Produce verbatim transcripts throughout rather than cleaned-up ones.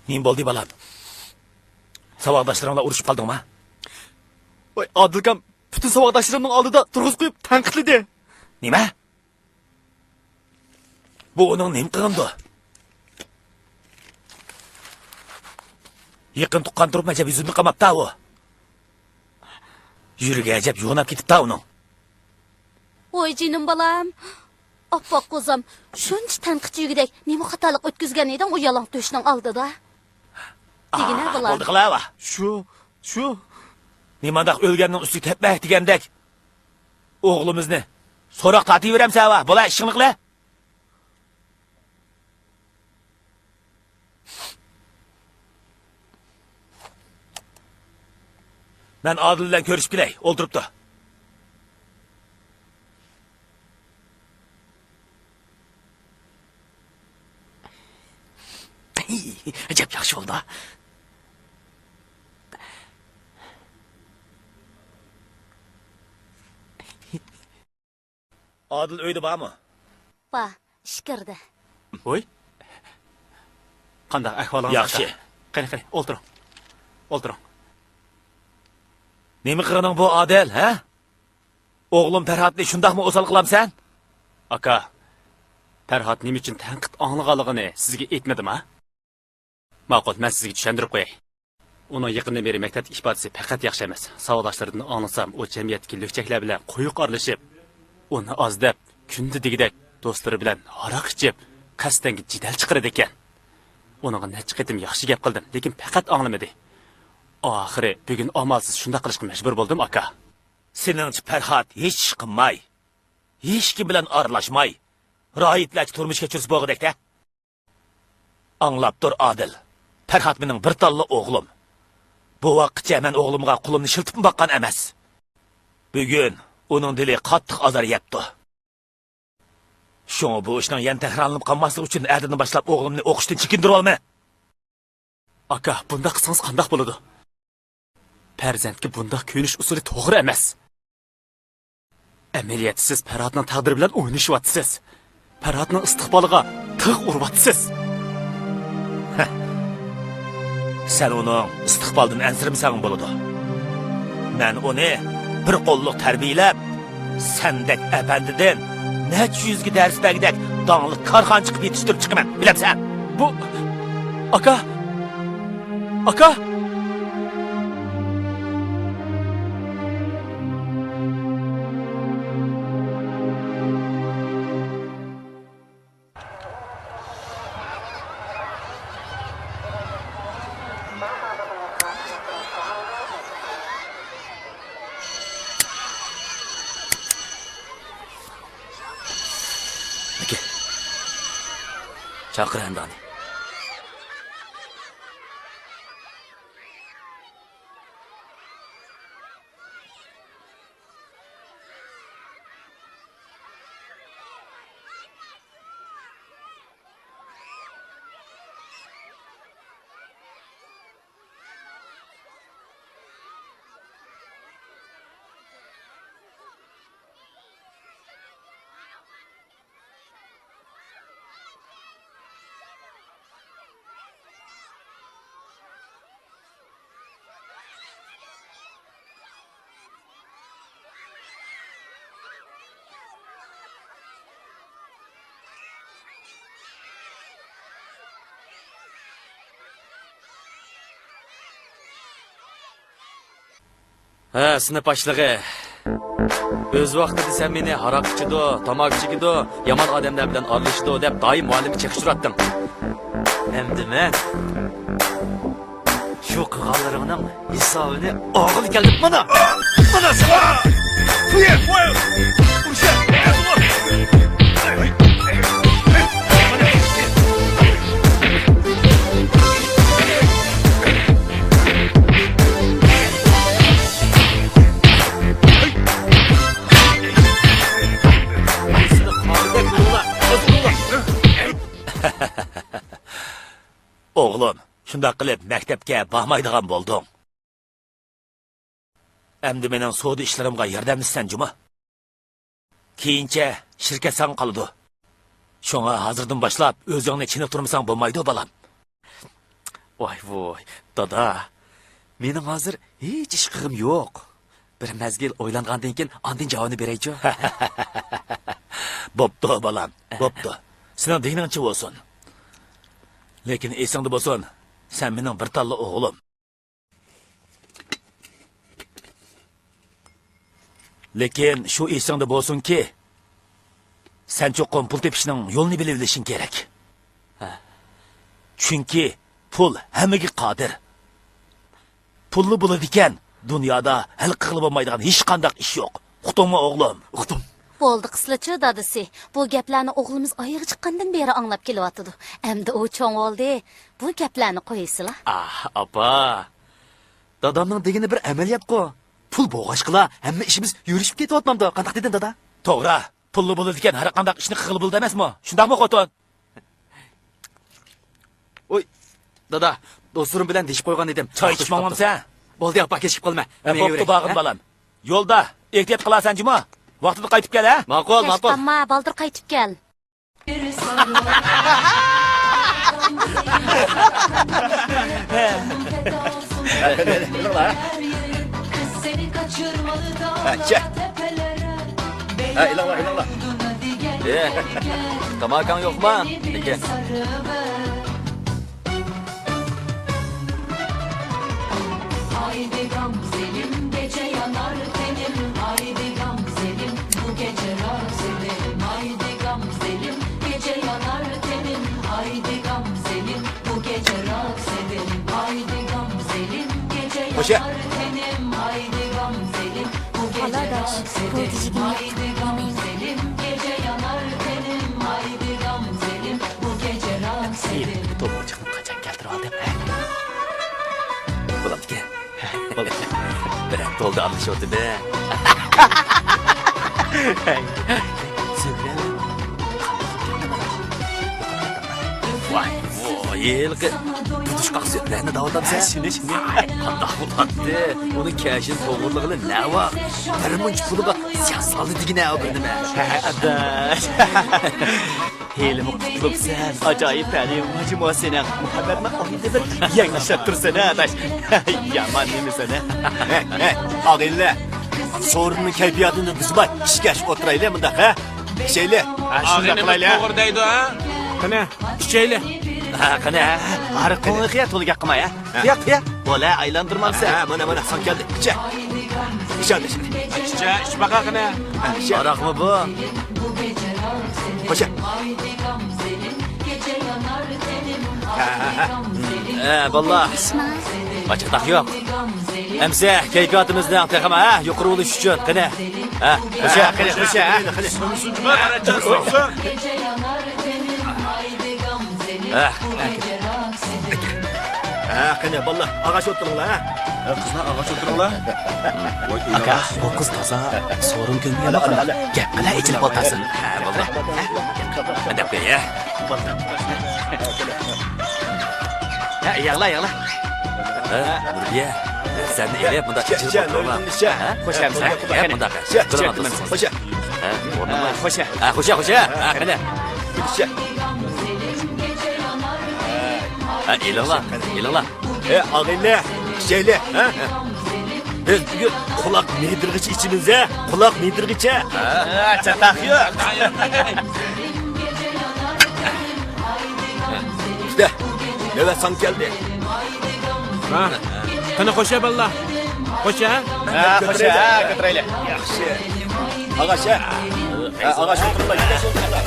نېمە بولدى، بالام؟ ساۋاقداشلىرىڭلار ئۇرۇشۇپ قالدىڭما؟ ۋاي، ئادىلكام پۈتۈن ساۋاقداشلىرىمنىڭ ئالدىدا تۇرغۇزۇپ قويۇپ تەنقىدلىدى. نېمە؟ بۇ ئۇنىڭ نېمە قىلغىنىدۇ؟ يېقىن تۇغقان تۇرۇپ ئەجەب يۈزۈمنى قاماپتا ئۇ. يۈرىكى ئەجەب يوغىناپ كېتىپتا ئۇنىڭ. ۋاي جېنىم بالام. ئاپئاق قوزام، شۇنچە تەنقىدچى يۈگىدەك نېمە خاتالىق ئۆتكۈزگەن ئىدىڭ ئۇ يالاڭ تۆشنىڭ ئالدىدا؟ دېگىنە، بالام. بولدى قىلاۋا. شۇ، شۇ. نېمانداق ئۆلگەننىڭ ئۈستىگە تەپمەك دېگەندەك. ئوغلىمىزنى سوراق تارتىۋېرەمسەن ۋا؟ بولا، ئىشىڭنى قىلە. مەن ئادىل بىلەن كۆرۈشۈپ كېلەي، ئولتۇرۇپتۇ. ئەجەب ياخشى بولدى. ئادىل ئۆيدە بارمۇ؟ بار، ئىچكىرىدە. ۋوي. قانداق ئەھۋالىڭىز، ياخشى، ئاكا؟ قېنى، قېنى، ئولتۇرۇڭ. ئولتۇرۇڭ. نېمە قىلغىنىڭ بۇ، ئادىل، ھە؟ ئوغلۇم پەرھاتنى شۇنداقمۇ ئوسال قىلامسەن؟ ئاكا، پەرھات نېمە ئۈچۈن تەنقىد ئاڭلىغانلىقىنى سىزگە ئېيتمىدىم ھە؟ ماقۇل، مەن سىزگە چۈشەندۈرۈپ قوياي. ئۇنىڭ يېقىندىن بېرى مەكتەپتىكى ئىپادىسى پەقەت ياخشى ئەمەس. ساۋاقداشلىرىدىن ئاڭلىسام، ئۇ جەمئىيەتتىكى لۈكچەكلەر بىلەن قويۇق ئارىلىشىپ، ئۇنى ئاز دەپ، كۈندە دېگۈدەك دوستلىرى بىلەن ھاراق ئىچىپ، قەستەنگە جېدەل چىقىرىدىكەن. ئۇنىڭغا نەچچە قېتىم ياخشى گەپ قىلدىم، لېكىن پەقەت ئاڭلىمىدى. ئاخىرى بۈگۈن ئامالسىز شۇنداق قىلىشقا مەجبۇر بولدۇم، ئاكا. سېنىڭچە پەرھات ھېچ ئىش قىلماي، ھېچكىم بىلەن ئارىلاشماي، راھەتلەرچە تۇرمۇش كەچۈرسە بولغۇدەك-دە. ئاڭلاپ تۇر، ئادىل. پەرھات مېنىڭ بىر تاللا ئوغلۇم. بۇ ۋاقىتقىچە مەن ئوغلۇمغا قولۇمنى شىلتىپمۇ باققان ئەمەس. بۈگۈن ئۇنىڭ دىلى قاتتىق ئازار يەپتۇ. شۇڭا بۇ ئىشنىڭ يەنە تەكرارلىنىپ قالماسلىقى ئۈچۈن ئەتىدىن باشلاپ ئوغلۇمنى ئوقۇشتىن چېكىندۈرۈۋالىمەن. ئاكا، بۇنداق قىلسىڭىز قانداق بولىدۇ؟ پەرزەنتكە بۇنداق كۆيۈنۈش ئۇسۇلى توغرا ئەمەس. ئەمەلىيەتتە سىز پەرھاتنىڭ تەقدىرى بىلەن ئوينىشىۋاتىسىز. پەرھاتنىڭ ئىستىقبالىغا تىغ ئۇرۇۋاتىسىز. سەن ئۇنىڭ ئىستىقبالىدىن ئەنسىرىمىسەڭ بولىدۇ. مەن ئۇنى بىر قوللۇق تەربىيەلەپ، سەندەك ئەپەندىدىن نەچچە يۈزگە دەرس بەرگۈدەك داڭلىق كارخانىچى قىلىپ يېتىشتۈرۈپ چىقىمەن، بىلەمسەن؟ بۇ، ئاكا! ئاكا! ئاكا، چاقىر ئەمدى ئانى. ھە، سىنىپ باشلىقى. ئۆز ۋاقتىدا سەن مېنى ھاراق ئىچىدۇ، تاماكا چېكىدۇ، يامان ئادەملەر بىلەن ئارىلىشىدۇ دەپ دائىم مۇئەللىمگە چېقىشتۇراتتىڭ. ئەمدى مەن شۇ قىلغانلىرىڭنىڭ ھېسابىنى ئالغىلى كەلدىم. مانا! مانا ساڭا! ئوغلۇم، شۇنداق قىلىپ مەكتەپكە بارمايدىغان بولدۇڭ. ئەمدى مېنىڭ سودا ئىشلىرىمغا ياردەملىشىسەن جۇمۇ؟ كېيىنچە شىركەت ساڭا قالىدۇ. شۇڭا ھازىردىن باشلاپ ئۆزۈڭنى چېنىقتۇرمىساڭ بولمايدۇ، بالام. ۋاي ۋوي، دادا، مېنىڭ ھازىر ھېچ ئىش قىلغۇم يوق. بىر مەزگىل ئويلانغاندىن كېيىن ئاندىن جاۋابنى بېرەيچۇ. بوپتۇ، بالام، بوپتۇ. سېنىڭ دېگىنىڭچە بولسۇن. لېكىن ئېسىڭدە بولسۇن، سەن مېنىڭ بىر تاللا ئوغلۇم. لېكىن شۇ ئېسىڭدە بولسۇنكى، سەن چوقۇم پۇل تېپىشنىڭ يولىنى بىلىۋېلىشىڭ كېرەك. ھە. چۈنكى پۇل ھەممىگە قادىر. پۇللا بولىدىكەن، دۇنيادا ھەل قىلغىلى بولمايدىغان ھېچقانداق ئىش يوق. ئۇقتۇڭمۇ، ئوغلۇم؟ ئۇقتۇم. بولدى قىسلىچۇ دادىسى، بۇ گەپلەرنى ئوغلىمىز ئايىغى چىققاندىن بېرى ئاڭلاپ كېلىۋاتىدۇ. ئەمدى ئۇ چوڭ بولدى، بۇ گەپلەرنى قويسىلا. ئاھ، ئاپا. دادامنىڭ دېگىنى بىر ئەمەلىيەتقۇ. پۇل بولغاچقىلا ھەممە ئىشىمىز يۈرۈشۈپ كېتىۋاتمامدۇ؟ قانداق دېدىم، دادا؟ توغرا. پۇللا بولىدىكەن، ھەر قانداق ئىشنى قىلغىلى بولىدۇ ئەمەسمۇ؟ شۇنداقمۇ، خوتۇن؟ ئۇي، دادا، دوستلىرىم بىلەن دېيىشىپ قويغان ئىدىم. چاي ئىچىپ ماڭمامسەن؟ بولدى، ئاپا، كېچىكىپ قالما. ھە، بوپتۇ، بارغىن، ھە؟ بالام. يولدا ئېھتىيات قىلارسەن جۇمۇ. ۋاقتىدا قايتىپ كەل، ھە؟ ماقۇل، ماقۇل. كەچ قالما، بالدۇر قايتىپ كەل. ھە، ئېلىڭلار، ئېلىڭلار. ئە، تاماكاڭ يوقما؟ ئەكە. Haydi gamzelim, gece yanar tenim. Haydi gamzelim, bu gece rahat edelim. Haydi gamzelim, gece yanar tenim. Haydi gamzelim, bu gece rahat edelim. Haydi gamzelim, gece yanar tenim. Haydi gamzelim, bu gece rahat edelim. Haydi gamzelim, gece yanar tenim. Haydi gamzelim, bu gece rahat edelim. To'g'ri chiqib qachon keltirib oldim? Bo'ladi. بىر ھەپتە بولدى ئارىلىشىۋاتىمەن. ۋاي، ۋاي، ھېلىقى بۇدۇشقاق سۆپلەرنى دەۋاتامسەن؟ شۇنى، شۇنى. قانداق بولاتتى؟ ئۇنىڭ كەشىنى توغرىلىغىلى نەۋاق؟ بىر مۇنچە پۇلىغا زىيان سالدى دېگىنە بىر نېمە. ھە، ئاداش. ھېلىمۇ قۇتۇلۇپسەن، ئاجايىپ ھەلىم ماجىمۇ سېنىڭ. مۇھەببەتنى ئايدا بىر يەڭ ئىشلەپ تۇرسەن ھە، ئاداش. يامان نېمىسەن ھە؟ ھەي، ھەي، ئاغىنىلەر، سورۇننىڭ كەيپىياتىنى بۇزماي، ئىچكەچ ئولتۇرايلى مۇنداق ھە؟ ئىچەيلى. ھە، شۇنداق قىلايلى ھە. توغرا دەيدۇ ھە؟ قېنى، ئىچەيلى. ھە، قېنى. ھە، ھاراققا قوڭى خىيا تولا گەپ قىلماي ھە. قىيا، قىيا. بولە، ئايلاندۇرمامسەن؟ ھە، مانا، مانا، ساڭا كەلدى. ئىچە. ئىچە، ئىچە. ئىچە، ئىچ باقا قېنى. ھە، ئىچە. ھاراقمۇ بۇ؟ خوشە. ھە، ھە، ھە. ھە، باللا. ئاچاتاق يوق. ئەمسە كەيپىياتىمىزنىڭ تېخىمۇ، ھە، يۇقىرى بولۇشى ئۈچۈن، قېنى. ھە، خوشە. قېنى، خوشە، ھە. ھە. ھە، قېنى، باللا، ئاغاچ ئولتۇرۇڭلار، ھە. ھە، قىزلار، ئاغاچ ئولتۇرۇڭلار. ۋاي، ئاكا، بۇ قىز تازا سورۇن كۆيمىگەن باقىنا. گەپ قىلە، ئېچىلىپ ئولتۇرسۇن. ھە، بولدى. ھە، دەپ قوي، ھە. ھە، ياغلا، ياغلا. ھە، نۇربىيە، سەن ئېلىپ، مۇنداق ئېچىلىپ ئولتۇرۇڭلار. ھە؟ خوشە، ھە، مۇنداق، ھە، مۇنداق. ھە، خوشە. ھە، خوشە، خوشە. ھە، قېنى. ھە، ئېلىڭلار، ئېلىڭلار. ھە، ئاغىنىلەر، ئىچەيلى، ھە؟ بىز بۈگۈن قۇلاق مىدىرغىچە ئىچىمىز، ھە؟ قۇلاق مىدىرغىچە. ھە، چاتاق يوق. ئۇستە، نۆۋەت ساڭا كەلدى. ھە، قېنى خوشە باللا. خوشە، ھە؟ ھە، خوشە، ھە، كۆتۈرەيلى. ياخشى. ئاغاچ، ھە؟ ھە، ئاغاچ ئولتۇرۇڭلار، يۈزلەش ئولتۇرۇڭلار.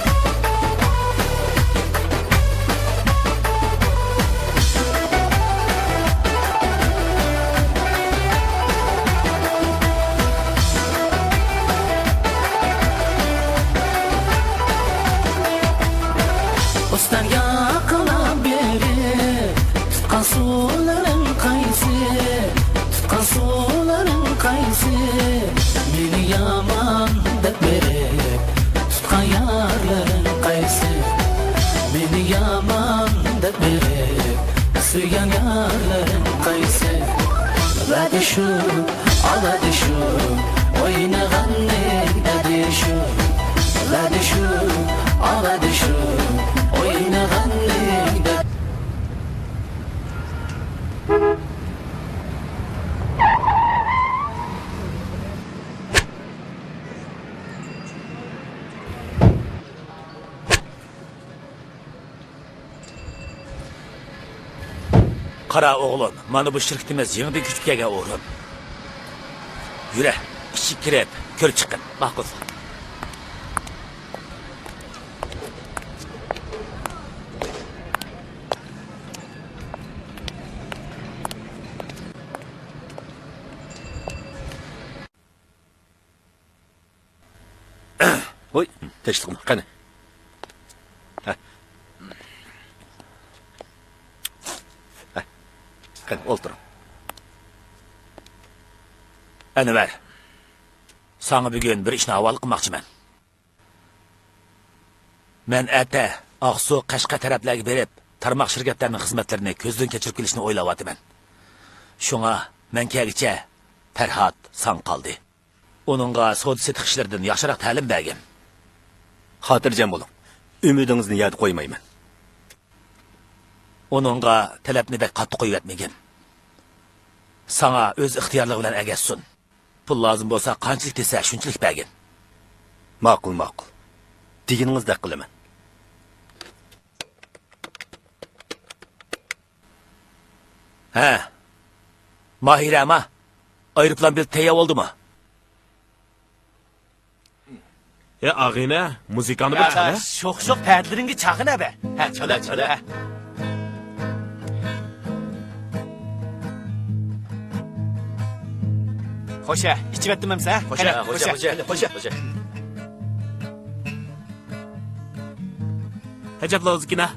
ئۇستام ياقىلاپ بېرىپ، تۇتقان سۇلىرىڭ قايسى؟ تۇتقان سۇلىرىڭ قايسى؟ مېنى يامان دەپ بېرىپ، تۇتقان يارلىرىڭ قايسى؟ مېنى يامان دەپ بېرىپ، سۆيگەن يارلىرىڭ قايسى؟ ۋەدە شۇ، ئالادا شۇ، ئوينىغاننى دەدى شۇ. ئالىدىشىپ، ئالىدىشىپ ئوينىغاننى دەپ. قارا ئوغلۇم، مانا بۇ شىركىتىمىز يېڭىدىن كۆچۈپ كەلگەن ئورۇن. يۈرە، ئىچىگە كىرىپ كۆرۈپ چىققىن. ماقۇل. ھوي، تىنچلىقمۇ، قېنى. ھە. ھە. قېنى، ئولتۇرۇڭ. ئەنۋەر، ساڭا بۈگۈن بىر ئىشنى ھاۋالە قىلماقچىمەن. مەن ئەتە ئاقسۇ، قەشقەر تەرەپلەرگە بېرىپ، تارماق شىركەتلەرنىڭ خىزمەتلىرىنى كۆزدىن كەچۈرۈپ كېلىشنى ئويلاۋاتىمەن. شۇڭا مەن كەلگۈچە پەرھات ساڭا قالدى. ئۇنىڭغا سودا-سېتىق ئىشلىرىدىن ياخشىراق تەلىم بەرگىن. خاتىرجەم بولۇڭ، ئۈمىدىڭىزنى يەردە قويمايمەن. ئۇنىڭغا تەلەپنى بەك قاتتىق قويۇۋەتمىگىن. ساڭا ئۆز ئىختىيارلىقى بىلەن ئەگەشسۇن. پۇل لازىم بولسا، قانچىلىك دېسە، شۇنچىلىك بەرگىن. ماقۇل، ماقۇل. دېگىنىڭىزدەك قىلىمەن. ھە. ماھىرە، ما، ئايروپىلان بېلىتى تەييار بولدىمۇ؟ ئە، ئاغىنە، مۇزىكاڭنى بىر چالا. شوخ-شوخ پەدىلىرىڭگە چاغىنە بە. ھە، چالا، چالا. خوش، ھە، ئىچىۋەتتىم ئەمسە. خوش، ھە، خوش، خوش، خوش، خوش. ئەجەبلا ئۆزىكىنا.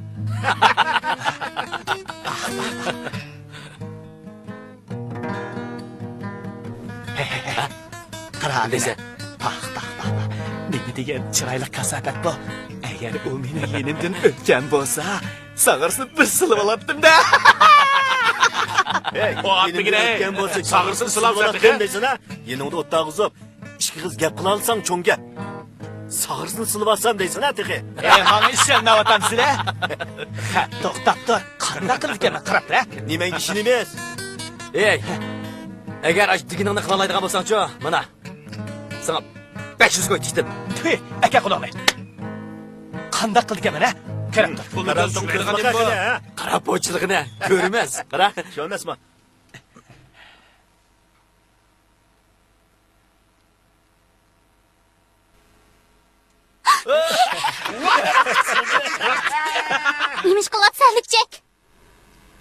قارا، دېسە. پاخ، پاخ، پاخ، پاخ. نېمە دېگەن چىرايلىق كاساپەت بۇ. ئەگەر ئۇ مېنىڭ يېنىمدىن ئۆتكەن بولسا، ساغرىسىنى بىر سىلىۋالاتتىم-دە. ھەي، يېنىمدىن ئۆتكەن بولسا، ساغرىسىنى سىلىۋالاتتىم دەيسەن-ھە؟ يېنىڭدا ئولتۇرغۇزۇپ، ئىككى ئېغىز گەپ قىلالىساڭ چوڭ گەپ. ساغرىسىنى سىلىۋالسام دەيسەن-ھە تېخى. ئەي، ماڭا ئىشەنمەيۋاتامسىلەر؟ ھە، توختاپ تۇر. قانداق قىلىدىكەنمەن، قاراپ تۇر، ھە. نېمەڭگە ئىشىنىمىز؟ ئەي، ئەگەر ئاشۇ دېگىنىڭنى قىلالايدىغان بولساڭچۇ، مانا، ساڭا بەش يۈز كوي تىكتىم. تۈي، ئەكە قولۇڭنى. قانداق قىلىدىكەنمەن، ھە؟ كۆرۈپ تۇر. قاراپ تۇر، كۆزۈڭ قېنى، ھە؟ قارا پوچىلىقىنى، كۆرمەس. قارا. شۇ ئەمەسمۇ؟ نېمە ئىش قىلىۋاتىسەن، لۈكچەك؟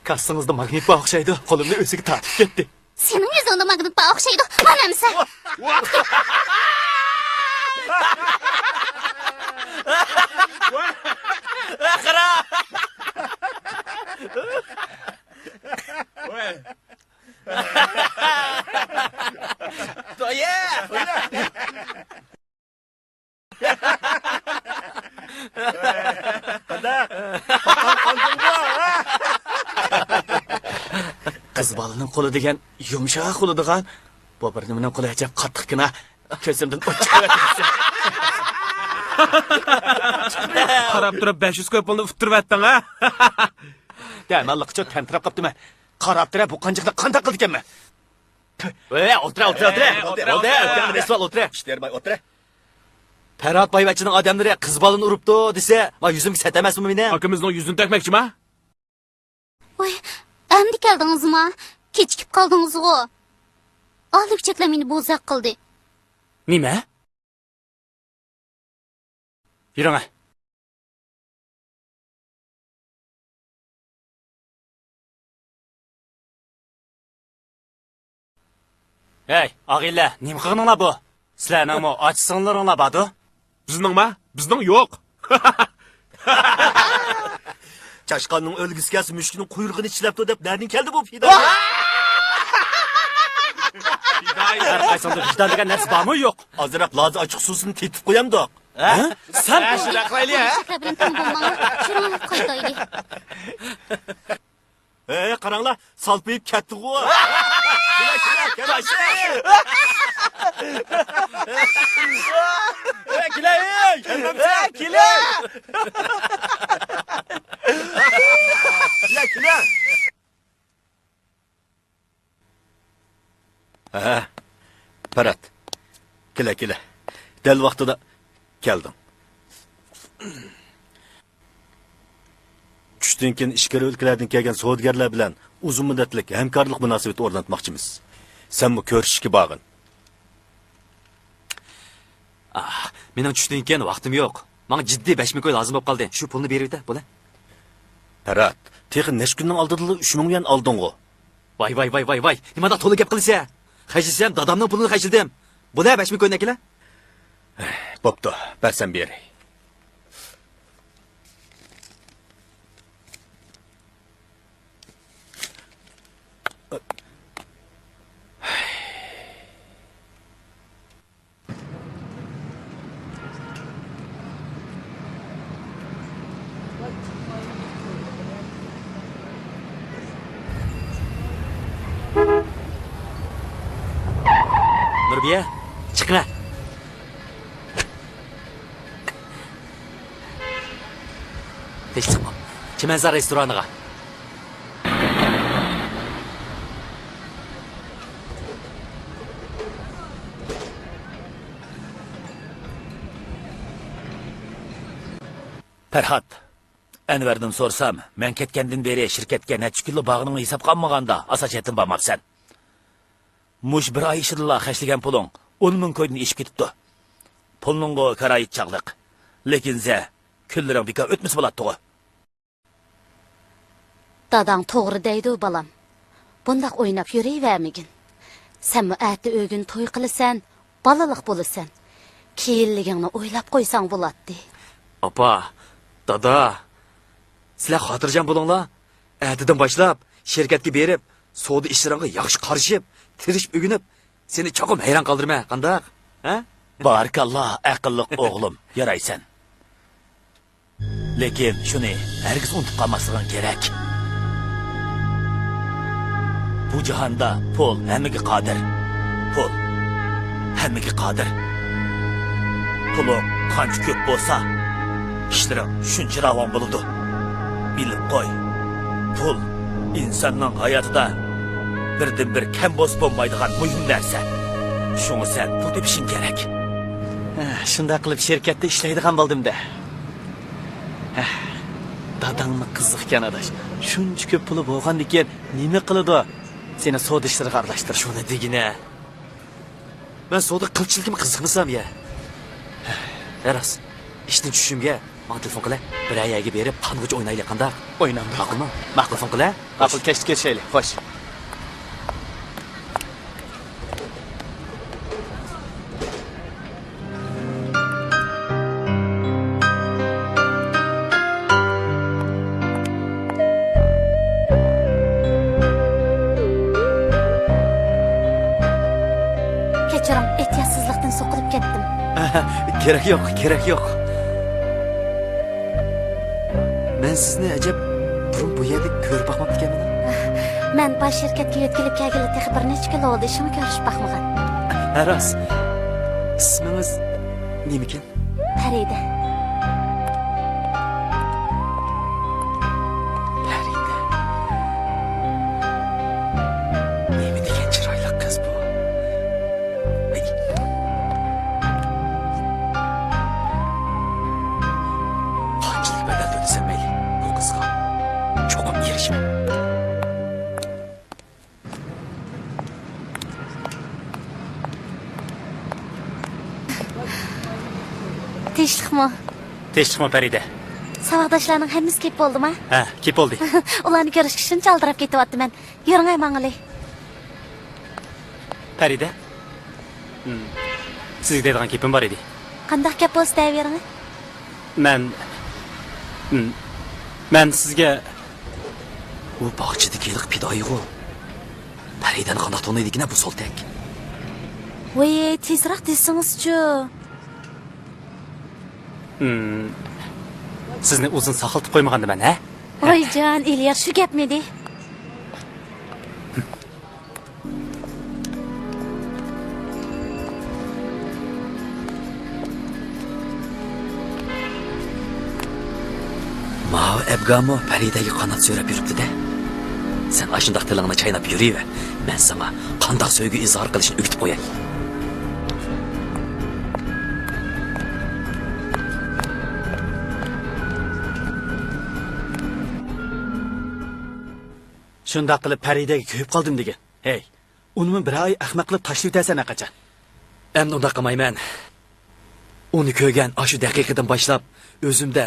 كاسسىڭىزدا ماگنىت بار ئوخشايدۇ، قولۇمنى ئۆزىگە تارتىپ كەتتى. سېنىڭ يۈزۈڭدە ماگنىت بار ئوخشايدۇ، مانا ئەمسە. قارا! تويە! قىز بالىنىڭ قولى دېگەن يۇمشاق بولىدىغان، بۇ بىر نېمىنىڭ قولى ئەجەب قاتتىقكىنا. كۆزۈمدىن ئوت چىقىۋەتتى. قاراپ تۇرۇپ بەش يۈز كوي پۇلنى ئۇتتۇرۇۋەتتىڭ ھە؟ دەماللىققىچە تەمتىرەپ قاپتىمەن. قاراپ تۇرە، بۇ قانچىقنى قانداق قىلىدىكەنمەن؟ ۋە، ئولتۇرە، ئولتۇرە، ئولتۇرە. ئولتۇرە، ئولتۇرە. ئۆتكەن بىر ئىش بار، ئولتۇرە. ئىشتەرباي، ئولتۇرە. پەرھات بايۋەچچىنىڭ ئادەملىرى قىز بالىنى ئۇرۇپتۇ دېسە، ما يۈزۈمگە سەت ئەمەسمۇ مېنىڭ؟ ئاكىمىزنىڭ يۈزىنى تەگمەكچىما؟ ۋاي، ئەمدى كەلدىڭىزما؟ كېچىكىپ قالدىڭىزغۇ. ئالىي ئۆچەكلەر مېنى بوزەك قىلدى. نېمە؟ يۈرۈڭە. ھەي، ئاغىنىلەر، نېمە قىلغىنىڭلار بۇ؟ سىلەرنىڭمۇ ئاچا-سىڭىللىرىڭلار باردۇ؟ بىزنىڭما؟ بىزنىڭ يوق. چاشقاننىڭ ئۆلگۈسى كەلسە، مۈشۈكنىڭ قۇيرۇقىنى چىشلەپتۇ دەپ نەدىن كەلدى بۇ پىدائىي؟ ھەر قايسىڭدا ۋىجدان دېگەن نەرسە بارمۇ يوق؟ ئازراق لازا ئاچچىقسۇسىنى تېتىپ قويامدۇق. ھە؟ سەن؟ ھە، شۇنداق قىلايلى، ھە؟ شۇنداق بىلەن تەڭ بولماڭلار. شۇنى قايتايلى. ھەي، قاراڭلار، سالپىيىپ كەتتىغۇ. كېلە، كېلە، كېلە. كېلە، كېلە. كېلە، كېلە. ھە، پەرھات. كېلە، كېلە. دەل ۋاقتىدا كەلدىڭ. چۈشتىن كېيىن ئىچكىرى ئۆلكىلەردىن كەلگەن سودىگەرلەر بىلەن ئۇزۇن مۇددەتلىك ھەمكارلىق مۇناسىۋىتى ئورناتماقچىمىز. سەنمۇ كۆرۈشۈشكە بارغىن. ئاھ، مېنىڭ چۈشتىن كېيىن ۋاقتىم يوق. ماڭا جىددىي بەش مىڭ كوي لازىم بولۇپ قالدى. شۇ پۇلنى بېرىۋېتە، بولە. پەرھات، تېخى نەچچە كۈننىڭ ئالدىدىلا ئۈچ مىڭ يۈەن ئالدىڭغۇ. ۋاي، ۋاي، ۋاي، ۋاي، ۋاي. نېمانداق تولا گەپ قىلىسەن؟ خەجلىسەم، دادامنىڭ پۇلىنى خەجلىدىم. بولە، بەش مىڭ كوينى ئەكېلە. بوپتۇ، بەرسەم بېرەي. نۇربىيە، چىقىڭە. تىنچلىقمۇ؟ چىمەنزار رېستورانىغا. پەرھات، ئەنۋەردىن سورىسام، مەن كەتكەندىن بېرى شىركەتكە نەچچە كۈنلا بارغىنىڭنى ھېسابقا ئالمىغاندا، ئاساسىي جەھەتتىن بارماپسەن. مۇشۇ بىر ئاي ئىچىدىلا خەجلىگەن پۇلۇڭ ئون مىڭ كويدىن ئېشىپ كېتىپتۇ. پۇلنىڭغۇ كارايىتى چاغلىق. لېكىن زە، كۈنلىرىڭ بىكار ئۆتمىسە بولاتتىغۇ. داداڭ توغرا دەيدۇ، بالام. بۇنداق ئويناپ يۈرۈۋەرمىگىن. سەنمۇ ئەتە ئۆگۈن توي قىلىسەن، بالىلىق بولىسەن. كېيىنلىكىڭنى ئويلاپ قويساڭ بولاتتى. ئاپا، دادا، سىلەر خاتىرجەم بولۇڭلار. ئەتىدىن باشلاپ شىركەتكە بېرىپ، سودا ئىشلىرىڭغا ياخشى قارىشىپ، تىرىشىپ ئۆگىنىپ، سېنى چوقۇم ھەيران قالدۇرىمەن، قانداق؟ ھە؟ بارىكاللا، ئەقىللىق ئوغلۇم، يارايسەن. لېكىن شۇنى ھەرگىز ئۇنتۇپ قالماسلىقىڭ كېرەك. بۇ جاھاندا پۇل ھەممىگە قادىر. پۇل ھەممىگە قادىر. پۇلۇڭ قانچە كۆپ بولسا، ئىشلىرىڭ شۇنچە راۋان بولىدۇ. بىلىپ قوي، پۇل ئىنساننىڭ ھاياتىدا بىردىنبىر كەم بولسا بولمايدىغان مۇھىم نەرسە. شۇڭا سەن پۇل تېپىشىڭ كېرەك. ھە، شۇنداق قىلىپ شىركەتتە ئىشلەيدىغان بولدۇم-دە. ھە، داداڭمۇ قىزىقكەن ئاداش. شۇنچە كۆپ پۇلى بولغاندىكىن نېمە قىلىدۇ؟ سېنى سودا ئىشلىرىغا ئارىلاشتۇرۇپ. شۇنى دېگىنە. مەن سودا قىلچىلىكىمۇ قىزىقمىسام يا. ھە راست. ئىشتىن چۈشۈشۈمگە ماڭا تېلېفون قىلە. بىرەر يەرگە بېرىپ قانغۇچە ئوينايلى، قانداق؟ ئوينامدۇق. ماقۇلمۇ؟ ماقۇل. تېلېفون قىلە. ماقۇل، كەچتە كۆرۈشەيلى. خوش. كەچۈرۈڭ، ئېھتىياتسىزلىقتىن سوقۇلۇپ كەتتىم. كېرەك يوق، كېرەك يوق. مەن سىزنى ئەجەب بۇرۇن بۇ يەردە كۆرۈپ باقماپتىكەنمەن. مەن باش شىركەتكە يۆتكىلىپ كەلگىلى تېخى بىر نەچچە كۈن بولدى، شۇڭا كۆرۈشۈپ باقمىغان. ھە، راست. ئىسمىڭىز نېمىكەن؟ پەرىدە. پەرىدە. نېمە دېگەن چىرايلىق قىز بۇ. قانچىلىك بەدەل تۆلىسەم مەيلى، بۇ قىزغا چوقۇم ئېرىشىمەن. تىنچلىقمۇ؟ تىنچلىقمۇ، پەرىدە؟ ساۋاقداشلارنىڭ ھەممىسى كېلىپ بولدىما؟ ھە، كېلىپ بولدى. ئۇلارنى كۆرۈشكە شۇنچە ئالدىراپ كېتىۋاتىمەن. يۈرۈڭە، ماڭىلى. پەرىدە؟ ھىم. سىزگە دەيدىغان گېپىم بار ئىدى. قانداق گەپ بولسا دەۋېرىڭە. مەن، ھىم، مەن سىزگە، ئۇ باغچىدىكى ھېلىقى پىدائىيغۇ. پەرىدەنى قانداق تونۇيدىكىن بۇ سولتەك؟ ۋاي، تېزراق دېسىڭىزچۇ. ھىم، سىزنى ئۇزۇن ساقلىتىپ قويمىغاندىمەن، ھە؟ ۋايجان، ئېلىيار شۇ گەپمىدى؟ ماۋۇ ئەبگامۇ پەرىدەگە قانات سۆرەپ يۈرۈپتۇ-دە. سەن ئاشۇنداق تىلىڭنى چايناپ يۈرۈۋەر. مەن ساڭا قانداق سۆيگۈ ئىزھار قىلىشنى ئۆگىتىپ قوياي. شۇنداق قىلىپ پەرىدەگە كۆيۈپ قالدىم دېگىن. ھەي، ئۇنىمۇ بىر ئاي ئەخمەق قىلىپ تاشلىۋېتەرسەن ھەرقاچان. ئەمدى ئۇنداق قىلمايمەن. ئۇنى كۆرگەن ئاشۇ دەقىقىدىن باشلاپ ئۆزۈمدە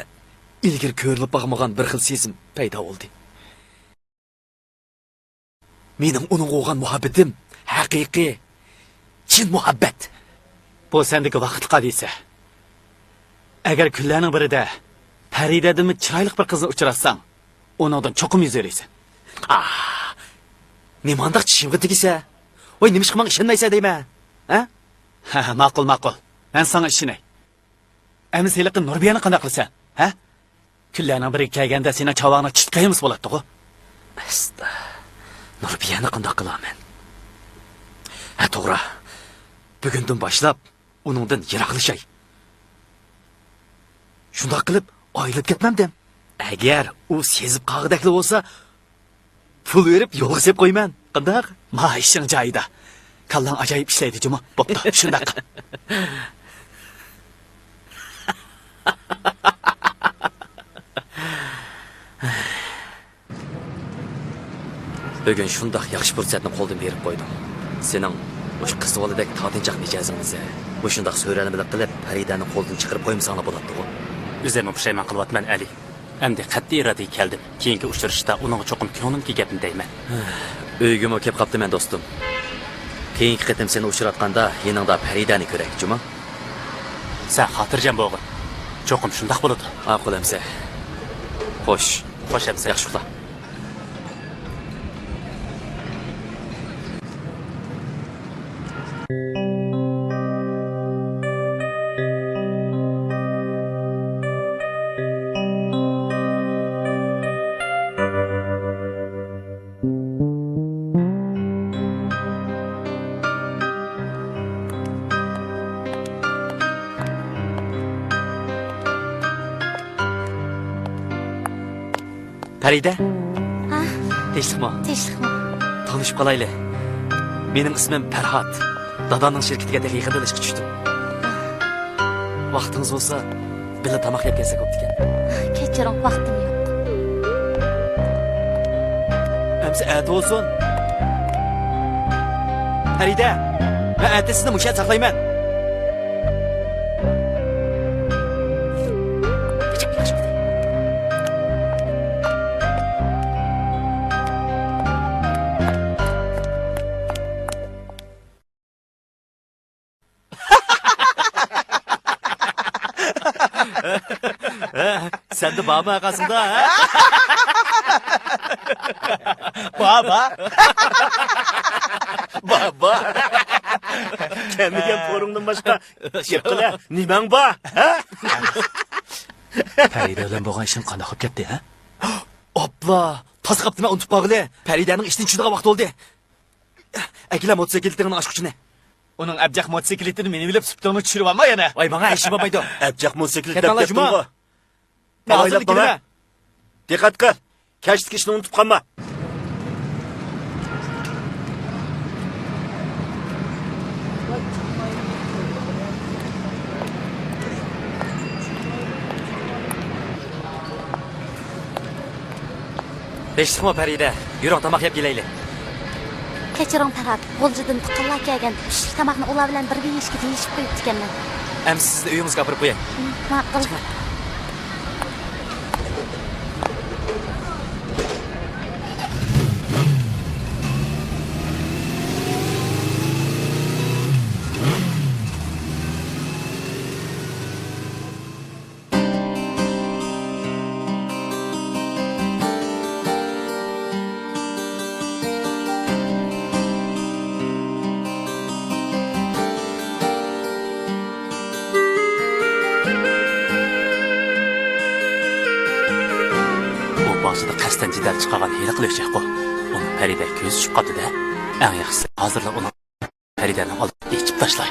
ئىلگىرى كۆرۈلۈپ باقمىغان بىر خىل سېزىم پەيدا بولدى. مېنىڭ ئۇنىڭغا بولغان مۇھەببىتىم ھەقىقىي، چىن مۇھەببەت. بۇ سەندىكى ۋاقىتلىق ھادىسە. ئەگەر كۈنلەرنىڭ بىرىدە پەرىدەدىنمۇ چىرايلىق بىر قىزنى ئۇچراتساڭ، ئۇنىڭدىن چوقۇم يۈز ئۆرۈيسەن. ئاھ، نېمانداق چىشىمغا تېگىسە؟ ۋاي، نېمىشقا ماڭا ئىشەنمەيسەن دەيمەن؟ ھە؟ ھە، ھە، ماقۇل، ماقۇل. مەن ساڭا ئىشىنەي. ئەمىسە ھېلىقى نۇربىيەنى قانداق قىلىسەن؟ ھە؟ كۈنلەرنىڭ بىرىگە كەلگەندە سېنىڭ چاۋاڭنى چىتقا يېمىسا بولاتتىغۇ. ئەستا، نۇربىيەنى قانداق قىلارمەن؟ ھە، توغرا. بۈگۈندىن باشلاپ ئۇنىڭدىن يىراقلىشاي. شۇنداق قىلىپ ئايرىلىپ كەتمەمدىم. ئەگەر ئۇ سېزىپ قالغۇدەكلا بولسا، پۇل بېرىپ يولغا سېلىپ قويىمەن. قانداق؟ ما ئىشىڭ جايىدا. كاللاڭ ئاجايىپ ئىشلەيدۇ جۇمۇ. بوپتۇ، شۇنداق قىل. بۈگۈن شۇنداق ياخشى پۇرسەتنى قولدىن بېرىپ قويدۇڭ. سېنىڭ مۇشۇ قىز بالىدەك تارتىنچاق مىجەزىڭنى سە، مۇشۇنداق سۆرەلمىلىك قىلىپ پەرىدەنى قولدىن چىقىرىپ قويمىساڭلا بولاتتىغۇ. ئۆزۈممۇ پۇشايمان قىلىۋاتىمەن ئەلى. ئەمدى قەتئىي ئىرادىگە كەلدىم. كېيىنكى ئۇچرىشىشتا ئۇنىڭغا چوقۇم كۆڭلۈمدىكى گەپنى دەيمەن. ئۆيگىمۇ كېلىپ قاپتىمەن دوستۇم. كېيىنكى قېتىم سېنى ئۇچراتقاندا يېنىڭدا پەرىدەنى كۆرەي، جۇمۇ. سەن خاتىرجەم بولغىن. چوقۇم شۇنداق بولىدۇ. ماقۇل ئەمسە. خوش. خوش ئەمسە. ياخشى ئۇخلا. پەرىدە. ھە؟ تىنچلىقمۇ؟ تىنچلىقمۇ؟ تونۇشۇپ قالايلى. مېنىڭ ئىسمىم پەرھات. دادامنىڭ شىركىتىگە تېخى يېقىندىلا ئىشقا چۈشتۈم. ۋاقتىڭىز بولسا، بىللە تاماق يەپ كەلسەك بوپتىكەن. كەچۈرۈڭ، ۋاقتىم يوق. ئەمسە ئەتە بولسۇن. پەرىدە، مەن ئەتە سىزنى مۇشۇ يەردە ساقلايمەن. سەندە بارمۇ قاسىڭدا، ھە؟ بار، بار. بار، بار. كەلمىگەن پورۇڭدىن باشقا گەپ قىلە، نېمەڭ بار، ھە؟ پەرىدە بىلەن بولغان ئىشىڭ قانداق بولۇپ كەتتى، ھە؟ ئاپلا، تاسا قاپتىمەن ئۇنتۇپ قالغىلى. پەرىدەنىڭ ئىشتىن چۈشىدىغان ۋاقتى بولدى. ئەكېلە موتوسىكلىتىڭنىڭ ئاچقۇچىنى. ئۇنىڭ ئەبجەق موتوسىكلىتىنى مىنىۋېلىپ سۈپىتىڭنى چۈشۈرۈۋالما يەنە. ۋاي، ماڭا ھېچنېمە بولمايدۇ. ئەبجەق موتوسىكلىت دەپ كەتتىڭغۇ؟ مەن ھازىرلا كېلىمەن. دىققەت قىل. كەچلىك ئىشنى ئۇنتۇپ قالما. تىنچلىقمۇ پەرىدە؟ يۈرۈڭ، تاماق يەپ كېلەيلى. كەچۈرۈڭ پەرھات، غۇلجىدىن تۇغقانلار كەلگەن، چۈشلۈك تاماقنى ئۇلار بىلەن بىرگە يېيىشكە دېيىشىپ قويۇپتىكەنمەن. ئەمسە سىزنى ئۆيىڭىزگە ئاپىرىپ قوياي. ماقۇل. بۇ باغچىدا قەستەن جېدەل چىقارغان ھېلىقى لۆچەكقۇ. ئۇنىڭ پەرىدە كۆزى چۈشۈپ قاپتۇ-دە. ئەڭ ياخشىسى، ھازىرلا ئۇنىڭ پەرىدەنىڭ ئالدىغا ئېچىپ تاشلاي.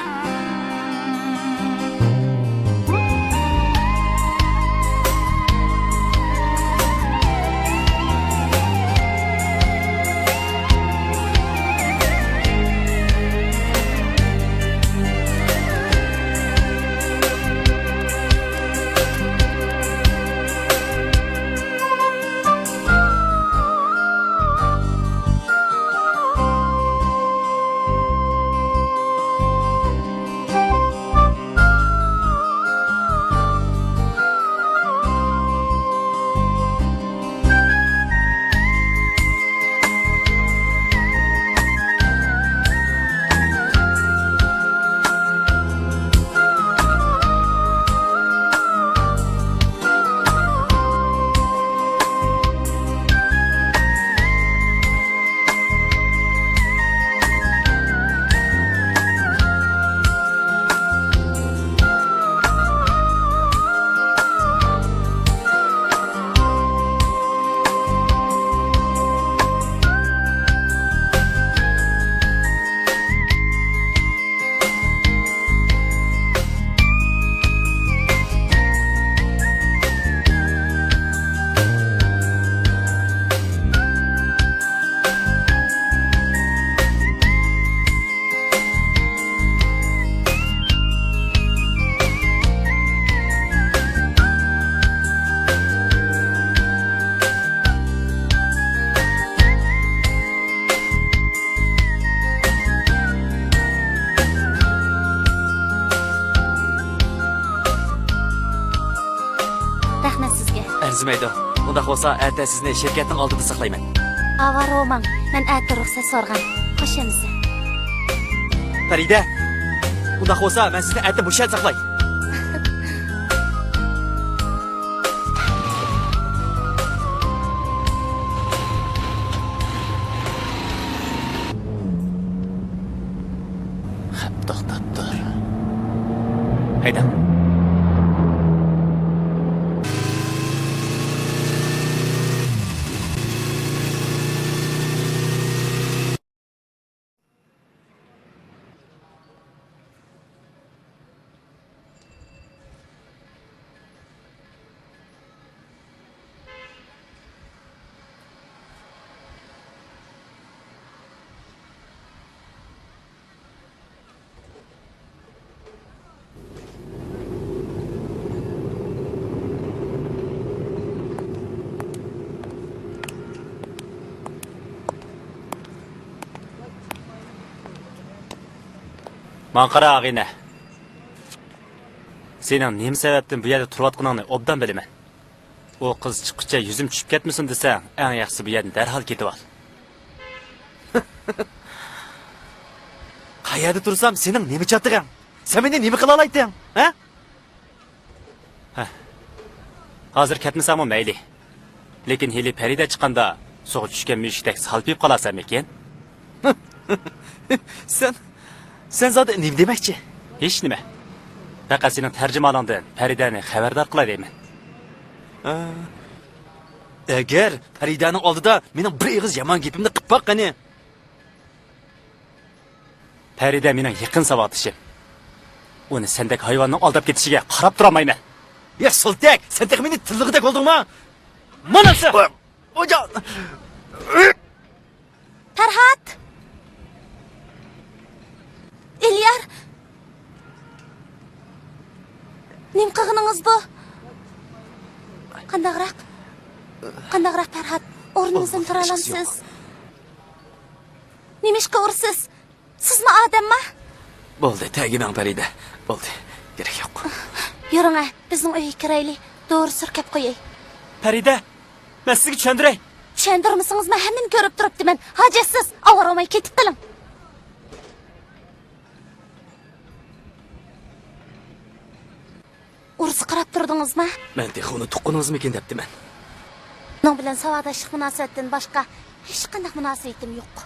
مەن سىزگە. ئەرزىمەيدۇ. ئۇنداق بولسا، ئەتە سىزنى شىركەتنىڭ ئالدىدا ساقلايمەن. ئاۋارە بولماڭ. مەن ئەتە رۇخسەت سورىغان. خوش ئەمىسە. پەرىدە! ئۇنداق بولسا، مەن سىزنى ئەتە مۇشۇ يەردە ساقلاي. خەپ توختاپ تۇر. ھەيدەڭ. ماڭا قارا، ئاغىنە. سېنىڭ نېمە سەۋەبتىن بۇ يەردە تۇرۇۋاتقىنىڭنى ئوبدان بىلىمەن. ئۇ قىز چىققۇچە يۈزۈم چۈشۈپ كەتمىسۇن دېسەڭ، ئەڭ ياخشىسى بۇ يەردىن دەرھال كېتىۋال. قەيەردە تۇرسام، سېنىڭ نېمە چاتىقىڭ؟ سەن مېنى نېمە قىلالايتتىڭ، ھە؟ ھە. ھازىر كەتمىسەڭمۇ مەيلى. لېكىن ھېلى پەرىدە چىققاندا سۇغا چۈشكەن مۈشۈكتەك سالپىيىپ قالارسەنمىكىن؟ سەن، سەن زادى نېمە دېمەكچى؟ ھېچنېمە. پەقەت سېنىڭ تەرجىمانىڭدىن پەرىدەنى خەۋەردار قىلاي دەيمەن. ئە، ئەگەر پەرىدەنىڭ ئالدىدا مېنىڭ بىر ئېغىز يامان گېپىمنى قىپ باق قېنى. پەرىدە مېنىڭ يېقىن ساۋاقدىشىم. ئۇنى سەندەك ھايۋاننىڭ ئالداپ كېتىشىگە قاراپ تۇرالمايمەن. يا سولتەك، سەن تېخى مېنى تىللىغۇدەك بولدۇڭما؟ مانا سەن! پەرھات! ئېليار! نېمە قىلغىنىڭىز بۇ؟ قانداقراق؟ قانداقراق پەرھات؟ ئورنىڭىزدىن تۇرالامسىز؟ نېمىشقا ئۇرىسىز؟ سىزمۇ ئادەمما؟ بولدى، تەگىمەڭ پەرىدە. بولدى، كېرەك يوق. يۈرۈڭە، بىزنىڭ ئۆيگە كىرەيلى. دورا سۈركەپ قوياي. پەرىدە، مەن سىزگە چۈشەندۈرەي. چۈشەندۈرمىسىڭىزمۇ ھەممىنى كۆرۈپ تۇرۇپتىمەن. ھاجەتسىز، ئاۋارە بولماي كېتىپ قېلىڭ. ئۇرۇسقا قاراپ تۇردىڭىزما؟ مەن تېخى ئۇنى تۇغقىنىڭىزمىكىن دەپتىمەن. ئۇنىڭ بىلەن ساۋاقداشلىق مۇناسىۋەتتىن باشقا ھېچقانداق مۇناسىۋىتىم يوق.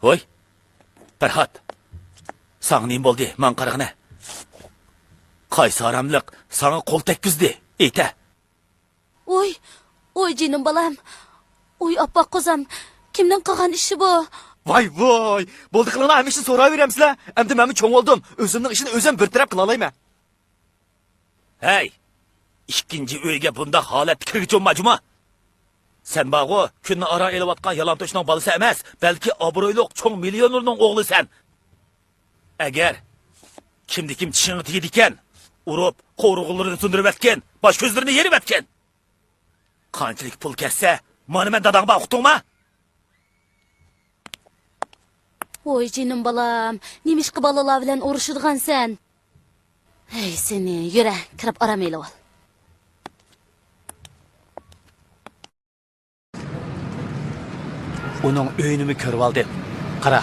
ھوي، پەرھات، ساڭا نېمە بولدى؟ ماڭا قارىغىنە. قايسى ھاراملىق ساڭا قول تەگكۈزدى؟ ئېيتە. ۋوي، ۋوي جېنىم بالام. ۋوي ئاپئاق قوزام. كىمنىڭ قىلغان ئىشى بۇ؟ ۋاي ۋوي، بولدى قىلىڭلار، ھەممە ئىشنى سوراۋېرەمسىلەر؟ ئەمدى مەنمۇ چوڭ بولدۇم، ئۆزۈمنىڭ ئىشىنى ئۆزۈم بىر تەرەپ قىلالايمەن. ھەي، ئىككىنچى ئۆيگە بۇنداق ھالەتتە كىرگۈچى بولما جۇما. سەن بارغۇ، كۈننى ئاران ئېلىۋاتقان يالانتوشنىڭ بالىسى ئەمەس، بەلكى ئابرۇيلۇق چوڭ مىليونېرنىڭ ئوغلىسەن. ئەگەر كىمدە كىم چىشىڭغا تېگىدىكەن، ئۇرۇپ، قورۇغۇلىرىنى سۇندۇرۇۋەتكىن، باش كۆزلىرىنى يېرىۋەتكىن. قانچىلىك پۇل كەتسە، مانا مەن داداڭ بار، ئۇقتۇڭما؟ ۋوي جېنىم بالام، نېمىشقا بالىلار بىلەن ئۇرۇشىدىغانسەن؟ ھەي سېنى، يۈرە، كىرىپ ئارام ئېلىۋال. ئۇنىڭ ئۆيىنىمۇ كۆرۈۋالدىم. قارا،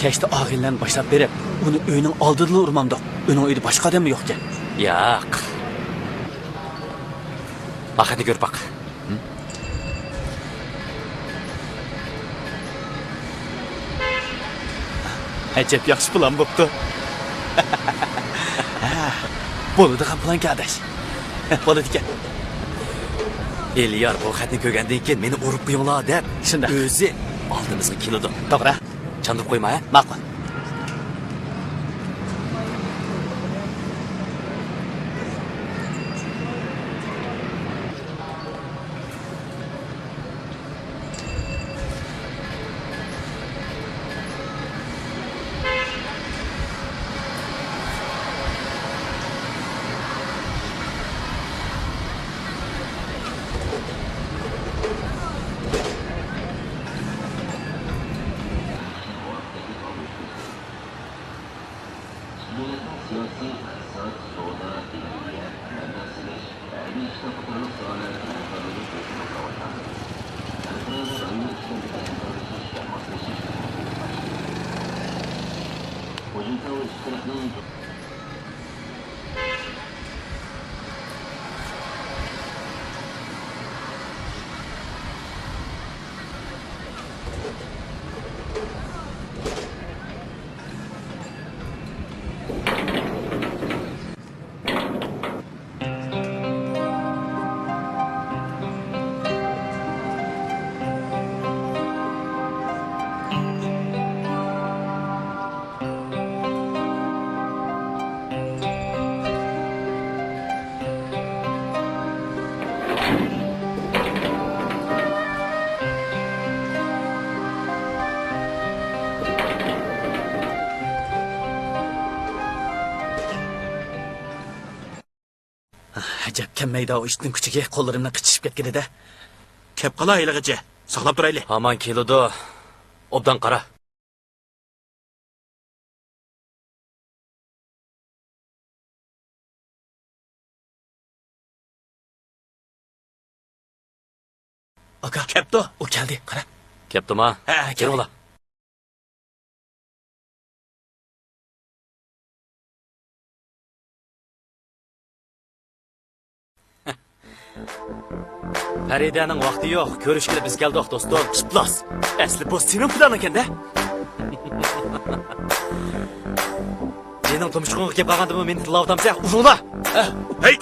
كەچتە ئاغىنىلەرنى باشلاپ بېرىپ، ئۇنى ئۆيىنىڭ ئالدىدىلا ئۇرمامدۇق. ئۇنىڭ ئۆيىدە باشقا ئادەممۇ يوقكەن. ياق. ئاخىرىنى كۆرۈپ باق. ئەجەب ياخشى پىلان بوپتۇ. ھە، بولىدىغان پىلانكەن ئاداش. بولىدىكەن. ئېلىيار بۇ خەتنى كۆرگەندىن كېيىن مېنى ئۇرۇپ قويۇڭلار دەپ، شۇنداق، ئۆزى ئالدىمىزغا كېلىدۇ. توغرا. چاندۇرۇپ قويما، ھە؟ ماقۇل. ئەجەب، كەلمەيدۇ ئۇ ئىتنىڭ كۈچىكى، قوللىرىمنى قىچىشىپ كەتكىنىدە. كەپ قالا ھېلىغىچە، ساقلاپ تۇرايلى. ھامان كېلىدۇ، ئوبدان قارا. ئاكا. كەپتۇ. ئۇ كەلدى، قارا. كەپتۇما؟ ھە، ھە، كەپتۇ. كىرىڭلار. پەرىدەنىڭ ۋاقتى يوق. كۆرۈشكىلى بىز كەلدۇق، دوستۇم. ئىپلاس! ئەسلى بۇ سېنىڭ پىلانىڭكەن-دە. جېنىڭ تۇمشۇقۇڭغا كېلىپ قالغاندىمۇ مېنى تىللاۋاتامسەن؟ ئۇرۇڭلار! ھەي!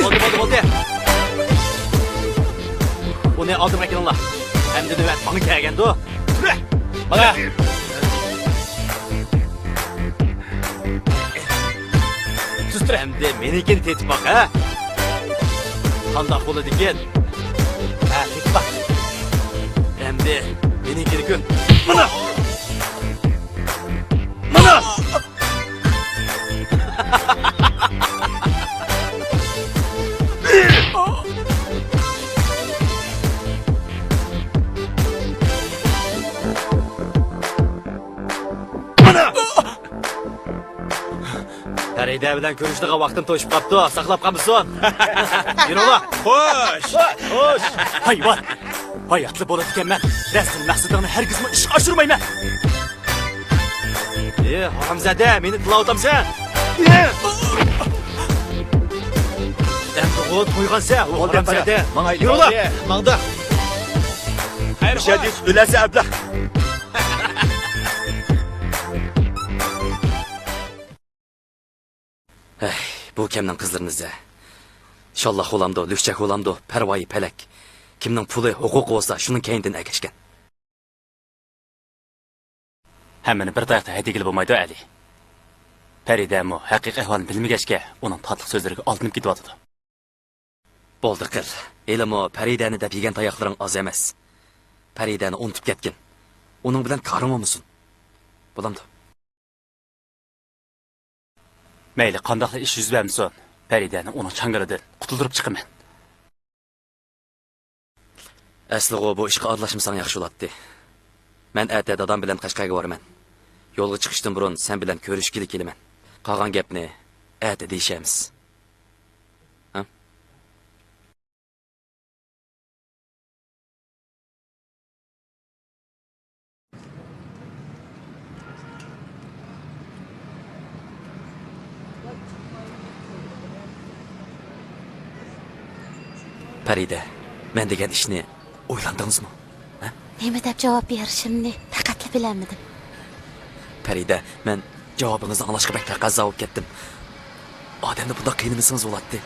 بولدى، بولدى، بولدى. ئۇنى ئالدىمغا ئەكېلىڭلار. ئەمدى نۆۋەت ماڭا كەلگەندۇ. مانا. ئەمدى مېنىڭكىنى تېتىپ باق، ھە؟ قانداق بولىدىكىن؟ ھە، تېتىپ باق. ئەمدى مېنىڭكىنى كۆر. مانا! مانا! پەرىدە بىلەن كۆرۈشىدىغان ۋاقتىم توشۇپ قاپتۇ، ساقلاپ قالمىسۇن. يۈرۈڭلار. خوش. خوش. ھايۋان. ھاياتلا بولىدىكەنمەن، رەسىم مەقسىتىڭنى ھەرگىزمۇ ئىشقا ئاشۇرمايمەن. ئى، ھارامزادە، مېنى تىللاۋاتامسەن؟ ئى! ئەمدىغۇ تويغانسەن، ئۇ بولدى، ھارامزادە. ماڭايلى. يۈرۈڭلار. ماڭدۇق. مۇشۇ يەردە ئۆلەرسەن، ئەبلەخ. ھەي، بۇ كەمنىڭ قىزلىرىنى ئىزدە. شاللاق بولامدۇ، لۈكچەك بولامدۇ، پەرۋايى پەلەك. كىمنىڭ پۇلى، ھوقۇقى بولسا، شۇنىڭ كەينىدىن ئەگەشكەن. ھەممىنى بىر تاياقتا ھەيدىگىلى بولمايدۇ، ئەلى. پەرىدەمۇ ھەقىقىي ئەھۋالنى بىلمىگەچكە، ئۇنىڭ تاتلىق سۆزلىرىگە ئالدىنىپ كېتىۋاتىدۇ. بولدى قىل. ھېلىمۇ پەرىدەنى دەپ يېگەن تاياقلىرىڭ ئاز ئەمەس. پەرىدەنى ئۇنتۇپ كەتكىن. ئۇنىڭ بىلەن كارىڭ بولمىسۇن. بولامدۇ؟ مەيلى قانداقلا ئىش يۈز بەرمىسۇن، پەرىدەنى ئۇنىڭ چاڭگىلىدىن قۇتۇلدۇرۇپ چىقىمەن. ئەسلىغۇ بۇ ئىشقا ئارىلاشمىساڭ ياخشى بولاتتى. مەن ئەتە دادام بىلەن قەشقەرگە بارىمەن. يولغا چىقىشتىن بۇرۇن سەن بىلەن كۆرۈشكىلى كېلىمەن. قالغان گەپنى ئەتە دېيىشەرمىز. ھە؟ پەرىدە، مەن دېگەن ئىشنى ئويلاندىڭىزمۇ؟ ھە؟ نېمە دەپ جاۋاب بېرىشىمنى پەقەتلا بىلەلمىدىم. پەرىدە، مەن جاۋابىڭىزنى ئاڭلاشقا بەك تەقەززا بولۇپ كەتتىم. ئادەمنى بۇنداق قىينىمىسىڭىز بولاتتى.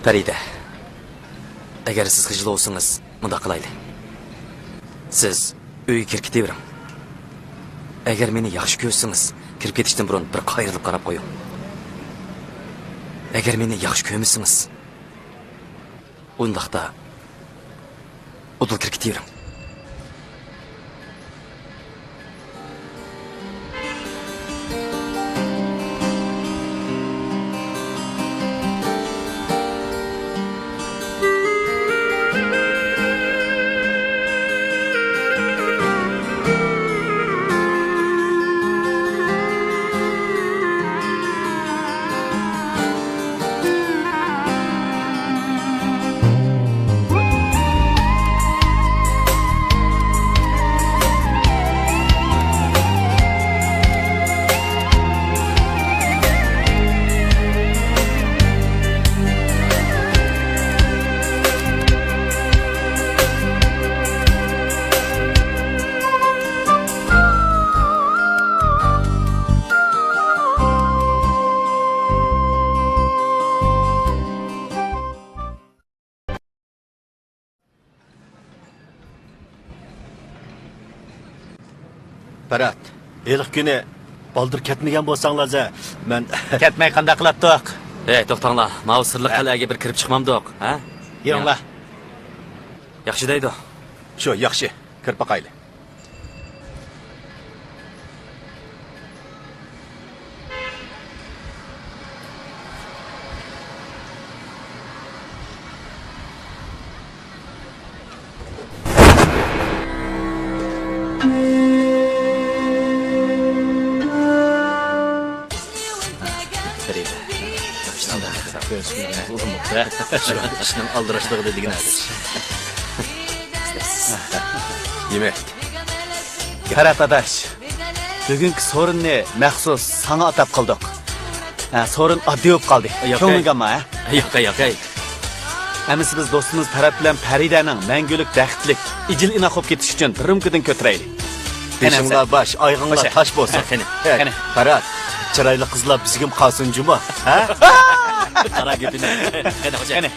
پەرىدە، ئەگەر سىز خىجىل بولسىڭىز، مۇنداق قىلايلى. سىز ئۆيگە كىرىپ كېتىۋېرىڭ. ئەگەر مېنى ياخشى كۆرسىڭىز، كىرىپ كېتىشتىن بۇرۇن بىر قايرىلىپ قاراپ قويۇڭ. ئەگەر مېنى ياخشى كۆرمىسىڭىز، ئۇنداقتا ئۇدۇل كىرىپ كېتىۋېرىڭ. پەرھات، ھېلىقى كۈنى بالدۇر كەتمىگەن بولساڭلار، مەن كەتمەي قانداق قىلاتتۇق؟ ھەي، توختاڭلار، ماۋۇ سىرلىق قەلئەگە بىر كىرىپ چىقمامدۇق، ھە؟ يۈرۈڭلار. ياخشى دەيدۇ. شۇ، ياخشى. كىرىپ باقايلى. ئىشنىڭ ئالدىراشلىقىدا دېگىنە. يېمەك. پەرھات ئاداش، بۈگۈنكى سورۇننى مەخسۇس ساڭا ئاتاپ قىلدۇق. ھە، سورۇن ئاددىي بولۇپ قالدى. ياقەي. كۆڭلۈڭگە ئالما، ھە؟ ياقەي، ياقەي. ئەمىسە بىز دوستىمىز پەرھات بىلەن پەرىدەنىڭ مەڭگۈلۈك بەختلىك، ئىجىل ئىناق بولۇپ كېتىشى ئۈچۈن بىر رومكىدىن كۆتۈرەيلى. بېشىڭلار باش، ئايىغىڭلار تاش بولسۇن. قېنى. ھە، قېنى. پەرھات، چىرايلىق قىزلار بىزگىمۇ قالسۇن جۇمۇ. ھە؟ قارا گېپىنى. قېنى، خوجا. قېنى.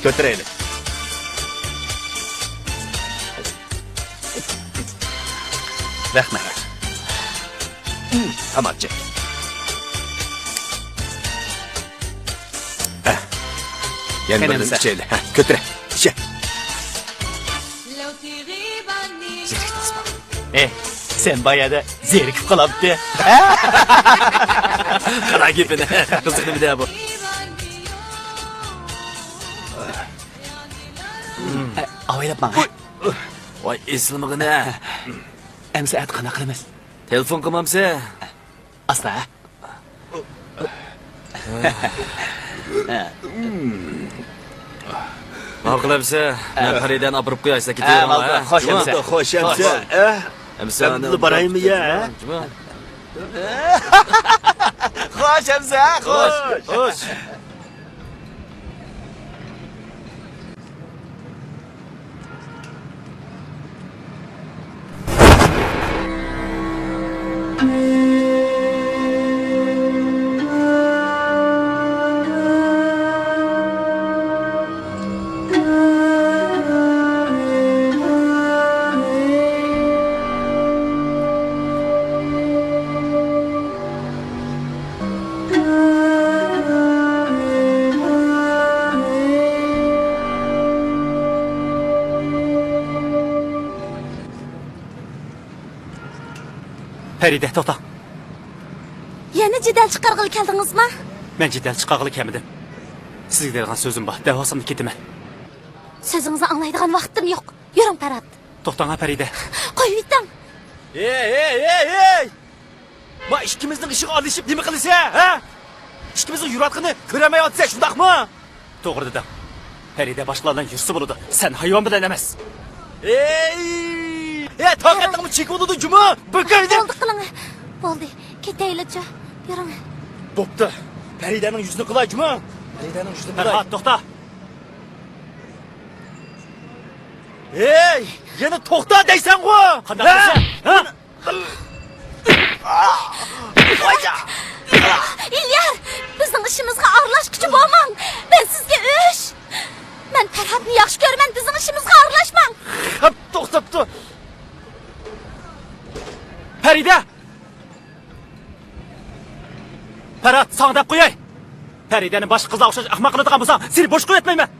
كۆتۈرەيلى. رەھمەت. تاماكى. ھە. يەنە بىردىن ئىچەيلى. ھە، كۆتۈرە. ئىچە. ئېھ، سەن بايادا زېرىكىپ قالامتى. قارا گېپىنى. قىزىق نېمىدە بۇ؟ ئاۋايلاپ ماڭ. ۋاي، ئېسىلمىغىنە. ئەمسە ئەتە قانداق قىلىمىز؟ تېلېفون قىلمامسەن؟ ئاستا. ماقۇل ئەمسە، مەن پەرىدەنى ئاپىرىپ قوياي، سەن كېتىۋېرىڭ. خوش ئەمسە. خوش ئەمسە. ئەمسە ئەمدىلا بارايمۇ يا؟ خوش ئەمسە، خوش. خوش. پەرىدە، توختا. يەنە جېدەل چىقارغىلى كەلدىڭىزما؟ مەن جېدەل چىقارغىلى كەلمىدىم. سىزگە دەيدىغان سۆزۈم بار، دەۋالساملا كېتىمەن. سۆزىڭىزنى ئاڭلايدىغان ۋاقتىم يوق. يۈرۈڭ، پەرھات. توختاڭ ھە، پەرىدە. قويۇۋېتىڭ. ھېي، ھېي، ھېي، ھېي! ما ئىككىمىزنىڭ ئىشىغا ئارىلىشىپ نېمە قىلىسەن، ھە؟ ئىككىمىزنىڭ يۈرۈۋاتقىنىنى كۆرەلمەيۋاتىسەن، شۇنداقمۇ؟ توغرا دېدىڭ. پەرىدە باشقىلار بىلەن يۈرسە بولىدۇ، سەن ھايۋان بىلەن ئەمەس. ھېي! ھە، تاقەتنىڭمۇ چېكى بولىدۇ جۇمۇ! بىر كۆردۈم! بولدى قىلىڭ. بولدى. كېتەيلىچۇ. يۈرۈڭ. بوپتۇ. پەرىدەنىڭ يۈزىنى قىلاي جۇمۇ! پەرىدەنىڭ يۈزىنى قىلاي. پەرھات، توختا! ھېي! يەنە توختا دەيسەنغۇ! قانداق دېسەم؟ ھە؟ ئىليار! بىزنىڭ ئىشىمىزغا ئارىلاشقۇچى بولماڭ. مەن سىزگە ئۆچ. مەن پەرھاتنى ياخشى كۆرىمەن، بىزنىڭ ئىشىمىزغا ئارىلاشماڭ. خەپ توختاپتۇ. پەرىدە! پەرھات، ساڭا دەپ قوياي. پەرىدەنى باشقا قىزلارغا ئوخشاش ئەخمەق قىلىدىغان بولساڭ، سېنى بوش قويۇۋەتمەيمەن.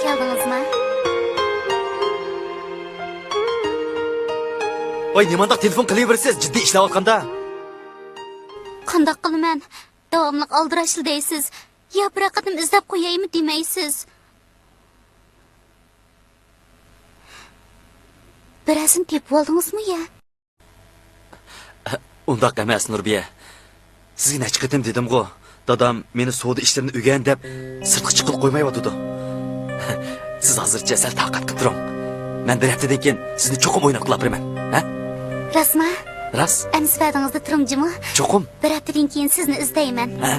كەلدىڭىزمۇ؟ ۋاي، نېمانداق تېلېفون قىلىۋېرىسىز، جىددىي ئىشلەۋاتقاندا. قانداق قىلىمەن؟ داۋاملىق ئالدىراشلا دەيسىز. يا بىر قېتىم ئىزدەپ قويايمۇ دېمەيسىز. بىرەرسىنى تېپىۋالدىڭىزمۇ يا؟ ئۇنداق ئەمەس، نۇربىيە. سىزگە نەچچە قېتىم دېدىمغۇ، دادام مېنى سودا ئىشلىرىنى ئۆگەن دەپ، سىرتقا چىققىلى قويمايۋاتىدۇ. سىز ھازىرچە سەل تاقەت قىلىپ تۇرۇڭ. مەن بىر ھەپتىدىن كېيىن سىزنى چوقۇم ئويناتقىلى ئاپىرىمەن. ھە؟ راستما؟ راست. ئەمىسە ۋەدىڭىزدە تۇرۇڭ جۇمۇ. چوقۇم. بىر ھەپتىدىن كېيىن سىزنى ئىزدەيمەن. ھە؟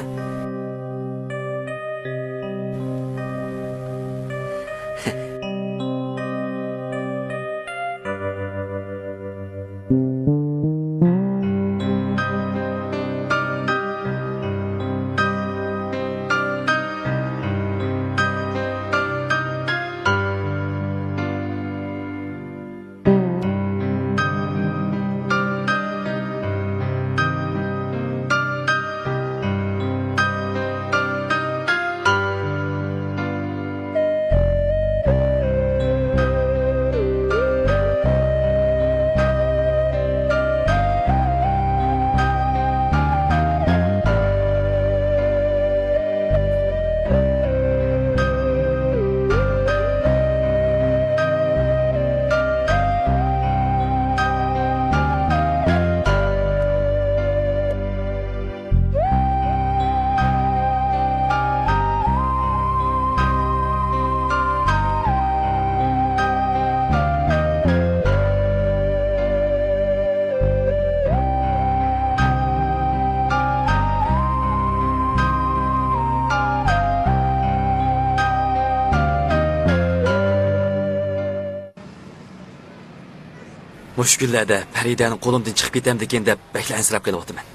مۇشۇ كۈنلەردە پەرىدەنىڭ قولۇمدىن چىقىپ كېتەمدىكىن دەپ بەكلا ئەنسىرەپ قېلىۋاتىمەن.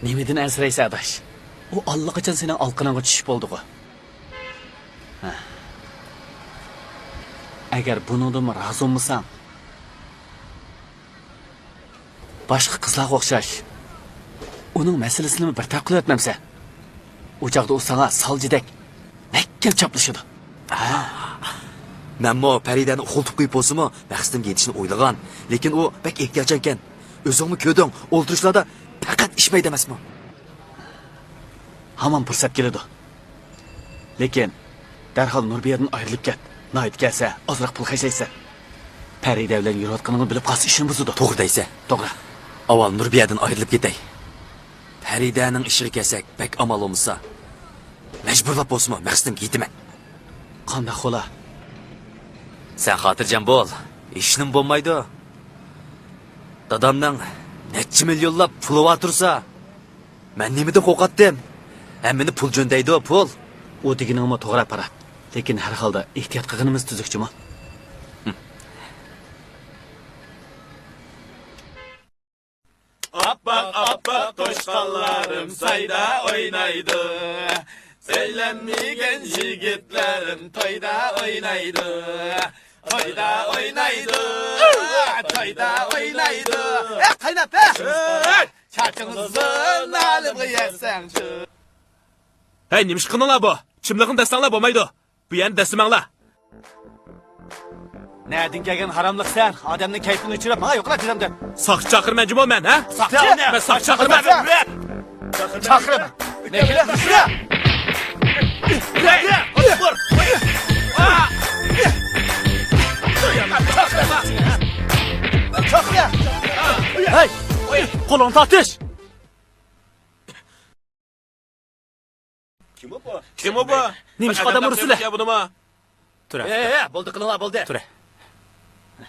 نېمىدىن ئەنسىرەيسەن، ئاداش؟ ئۇ ئاللىقاچان سېنىڭ ئالىقىنىڭغا چۈشۈپ بولدىغۇ. ھە. ئەگەر بۇنىڭدىنمۇ رازى بولمىساڭ، باشقا قىزلارغا ئوخشاش ئۇنىڭ مەسىلىسىنىمۇ بىر تەرەپ قىلىۋەتمەمسەن؟ ئۇ چاغدا ئۇ ساڭا سالجىدەك مەھكەم چاپلىشىدۇ. ھە. مەنمۇ پەرىدەنى ئۇخلىتىپ قويۇپ بولسىمۇ، مەقسىتىمگە يېتىشنى ئويلىغان. لېكىن ئۇ بەك ئېھتىياتچانكەن. ئۆزۈڭمۇ كۆردۈڭ، ئولتۇرۇشلاردا پەقەت ئىچمەيدۇ ئەمەسمۇ؟ ھامان پۇرسەت كېلىدۇ. لېكىن دەرھال نۇربىيەدىن ئايرىلىپ كەت. ناھايىتى كەلسە، ئازراق پۇل خەجلەيسەن. پەرىدە بىلەن يۈرۈۋاتقىنىڭنى بىلىپ قالسا، ئىشىنى بۇزىدۇ. توغرا دەيسەن. توغرا. ئاۋۋال نۇربىيەدىن ئايرىلىپ كېتەي. پەرىدەنىڭ ئىشىغا كەلسەك، بەك ئامال بولمىسا، مەجبۇرلاپ بولسىمۇ مەقسىتىمگە يېتىمەن. قانداق خولا؟ سەن خاتىرجەم بول، ھېچنېمە بولمايدۇ. دادامنىڭ نەچچە مىليونلاپ پۇلى بار تۇرسا، مەن نېمىدىن قورقاتتىم؟ ھەممىنى پۇل جۆندەيدۇ، پۇل. ئۇ دېگىنىڭمۇ توغرا، پەرھات. لېكىن ھەر ھالدا ئېھتىيات قىلغىنىمىز تۈزۈكچىمۇ؟ ئاپئاق، ئاپئاق توشقانلارىم سايدا ئوينايدۇ. ئۆيلەنمىگەن يىگىتلەرىم تويدا ئوينايدۇ. تويدا ئوينايدۇ. تويدا ئوينايدۇ. ئە، قايناپ، ئە! چاچىڭىزنى نالىمغا يەسەڭچۇ. ھەي، نېمە ئىش قىلدىڭلار بۇ؟ چىملىقنى دەسسەڭلار بولمايدۇ. بۇ يەرنى دەسسىمەڭلار. نەدىن كەلگەن ھاراملىق سەن؟ ئادەمنىڭ كەيپىنى ئۆچۈرۈپ، ماڭا يوقلا دېدىمدە. ساقچى چاقىرىمەن جۇمۇ مەن، ھە؟ ساقچى؟ مەن ساقچى چاقىرىمەن. چاقىرىمەن. نەگىلە؟ ھەي! قولۇڭنى تارتىش! كىم بۇ؟ كىم ئۇ بۇ؟ نېمىشقا ئادەم ئۇرىسىلەر؟ بۇنىمۇ؟ تۇرە. ئە، ئە، بولدى، قىلىڭلار، بولدى. تۇرە.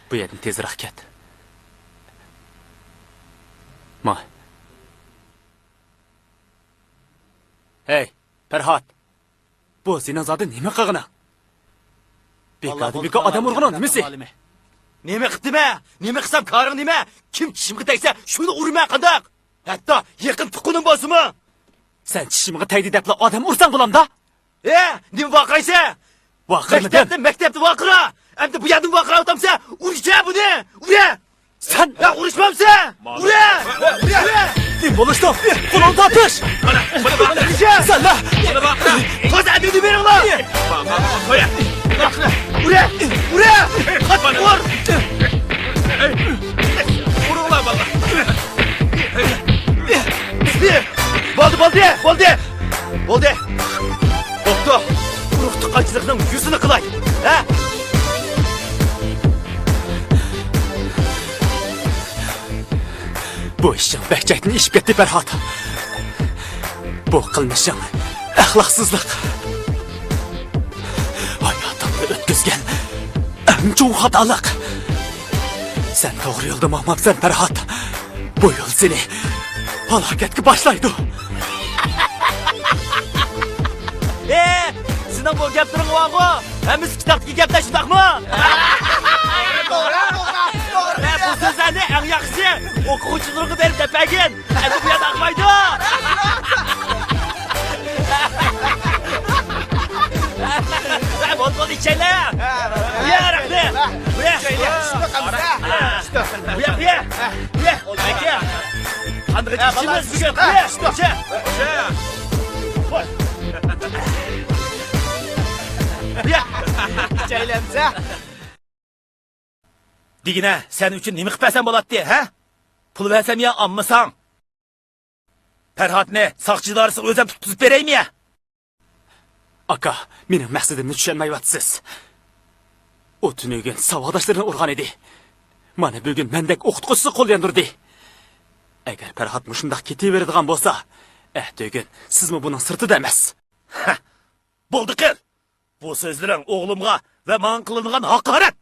بۇ يەردىن تېزرەك كەت. ما. ھەي، پەرھات. بۇ سېنىڭ زادى نېمە قىلغىنىڭ؟ بىكاردىن بىكار ئادەم ئۇرغىنىڭ نېمىسى؟ نېمە قىپتىمەن؟ نېمە قىلسام كارىڭ نېمە؟ كىم چىشىمغا تەگسە شۇنى ئۇرىمەن قانداق؟ ھەتتا يېقىن تۇغقىنىم بولسىمۇ. سەن چىشىمغا تەگدى دەپلا ئادەم ئۇرساڭ بولامدا؟ ھە، نېمە ۋارقىرايسەن؟ ۋارقىرىمىدىم. مەكتەپتە، مەكتەپتە ۋارقىرا. ئەمدى بۇ يەردىمۇ ۋارقىراۋاتامسەن؟ ئۇرچە بۇنى! ئۇرە! سەن! يا ئۇرۇشمامسەن؟ ئۇرە! ئۇرە! نېمە بولۇشتۇ؟ قولۇڭنى تارتىش! مانا، مانا، مانا. سەنلا! مانا، مانا. توزا ئەدىدى بېرىڭلار! مانا، مانا، قويە. ئۇرە! ئۇرە! قاتتىق ئۇر! ئۇرۇڭلار، بالىلار. بولدى، بولدى، بولدى. بولدى. بوپتۇ. ئۇرۇق تۇغقانچىلىقنىڭ يۈزىنى قىلاي. ھە؟ بۇ ئىشىڭ بەك چەكتىن ئېشىپ كەتتى، پەرھات. بۇ قىلمىشىڭ ئەخلاقسىزلىق. ھاياتىڭنى ئۆتكۈزگەن ئەڭ چوڭ خاتالىق. سەن توغرا يولدا ماڭماپسەن، پەرھات. بۇ يول سېنى پالاكەتكە باشلايدۇ. ئە، سېنىڭ بۇ گەپلىرىڭ بارغۇ، ھەممىسى كىتابتىكى گەپلەر، شۇنداقمۇ؟ توغرا، توغرا، توغرا. ئە، بۇ سۆزلەرنى ئەڭ ياخشىسى ئوقۇغۇچىلىرىڭغا بېرىپ دەپ بەرگىن. ئەمدى بۇ يەردە ئاقمايدۇ. ھە، بولدى، بولدى، ئىچەيلى. ھە، ھە. بۇ يەر ئاراقنى. بۇ يەر. ئىچەيلى. ئاراق. ھە. بۇ يەر، بۇ يەر. بۇ يەر. ئاكا. قانداق ئىچىمىز بۈگۈن؟ بۇ يەر. ئىچە. بۇ يەر. ئىچەيلى ئەمسە. دېگىنە، سەن ئۈچۈن نېمە قىلىپ بەرسەم بولاتتى، ھە؟ پۇل بەرسەم يا ئالمىساڭ؟ پەرھاتنى ساقچى ئىدارىسىغا ئۆزۈم تۇتقۇزۇپ بېرەيمۇ يا؟ ئاكا، مېنىڭ مەقسىتىمنى چۈشەنمەيۋاتىسىز. ئۇ تۈنۈگۈن ساۋاقداشلىرىنى ئۇرغان ئىدى. مانا بۈگۈن مەندەك ئوقۇتقۇچىسىغا قول ياندۇردى. ئەگەر پەرھات مۇشۇنداق كېتىۋېرىدىغان بولسا، ئەتىگۈن سىزمۇ بۇنىڭ سىرتىدا ئەمەس. ھە، بولدى قىل! بۇ سۆزلىرىڭ ئوغلۇمغا ۋە ماڭا قىلىنغان ھاقارەت!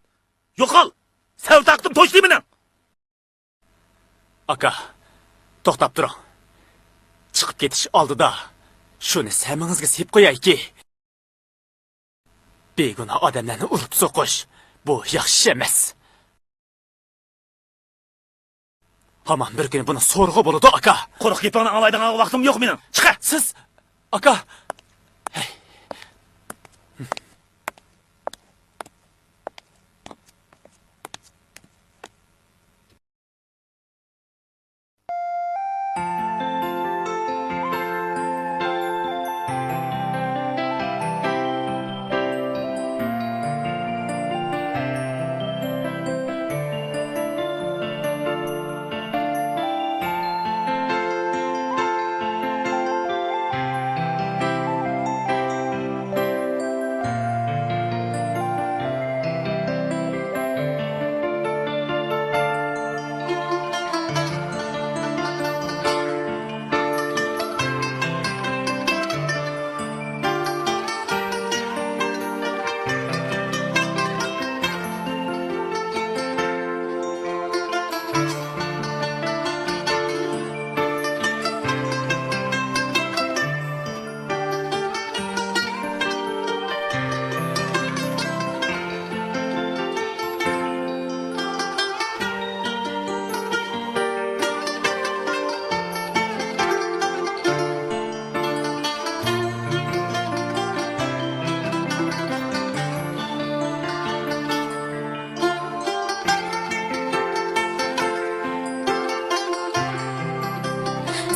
يوقال! سەل تاقىتىم توشتى مېنىڭ! ئاكا، توختاپ تۇرۇڭ. چىقىپ كېتىش ئالدىدا شۇنى ھەممىڭىزگە سېلىپ قويايكى، بىگۇناھ ئادەملەرنى ئۇرۇپ سوقۇش، بۇ ياخشى ئىش ئەمەس. ھامان بىر كۈنى بۇنى سورىغۇ بولىدۇ، ئاكا. قۇرۇق گېپىڭنى ئاڭلايدىغان ۋاقتىم يوق مېنىڭ. چىقە! سىز، ئاكا. ھەي.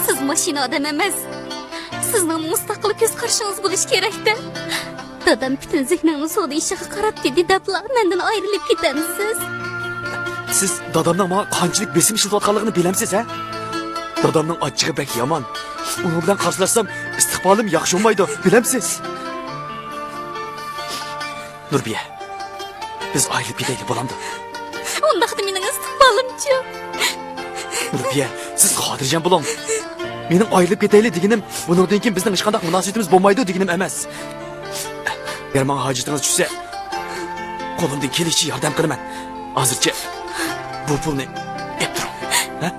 سىز ماشىنا ئادەم ئەمەس. سىزنىڭ مۇستەقىل كۆز قارىشىڭىز بولۇشى كېرەك-دە. دادام پۈتۈن زېھنىڭنى سودا ئىشىغا قارات دېدى دەپلا مەندىن ئايرىلىپ كېتەمسىز؟ سىز دادامنىڭ ماڭا قانچىلىك بېسىم ئىشلىتىۋاتقانلىقىنى بىلەمسىز، ھە؟ دادامنىڭ ئاچچىقى بەك يامان. ئۇنىڭ بىلەن قارشىلاشسام ئىستىقبالىم ياخشى بولمايدۇ، بىلەمسىز؟ نۇربىيە، بىز ئايرىلىپ كېتەيلى، بولامدۇ؟ ئۇنداقتا مېنىڭ ئىستىقبالىمچۇ؟ نۇربىيە، سىز خاتىرجەم بولۇڭ. مېنىڭ ئايرىلىپ كېتەيلى دېگىنىم، بۇنىڭدىن كېيىن بىزنىڭ ھېچقانداق مۇناسىۋىتىمىز بولمايدۇ دېگىنىم ئەمەس. ئەگەر ماڭا ھاجىتىڭىز چۈشسە، قولۇمدىن كېلىشىچە ياردەم قىلىمەن. ھازىرچە بۇ پۇلنى ئېلىپ تۇرۇڭ. ھە؟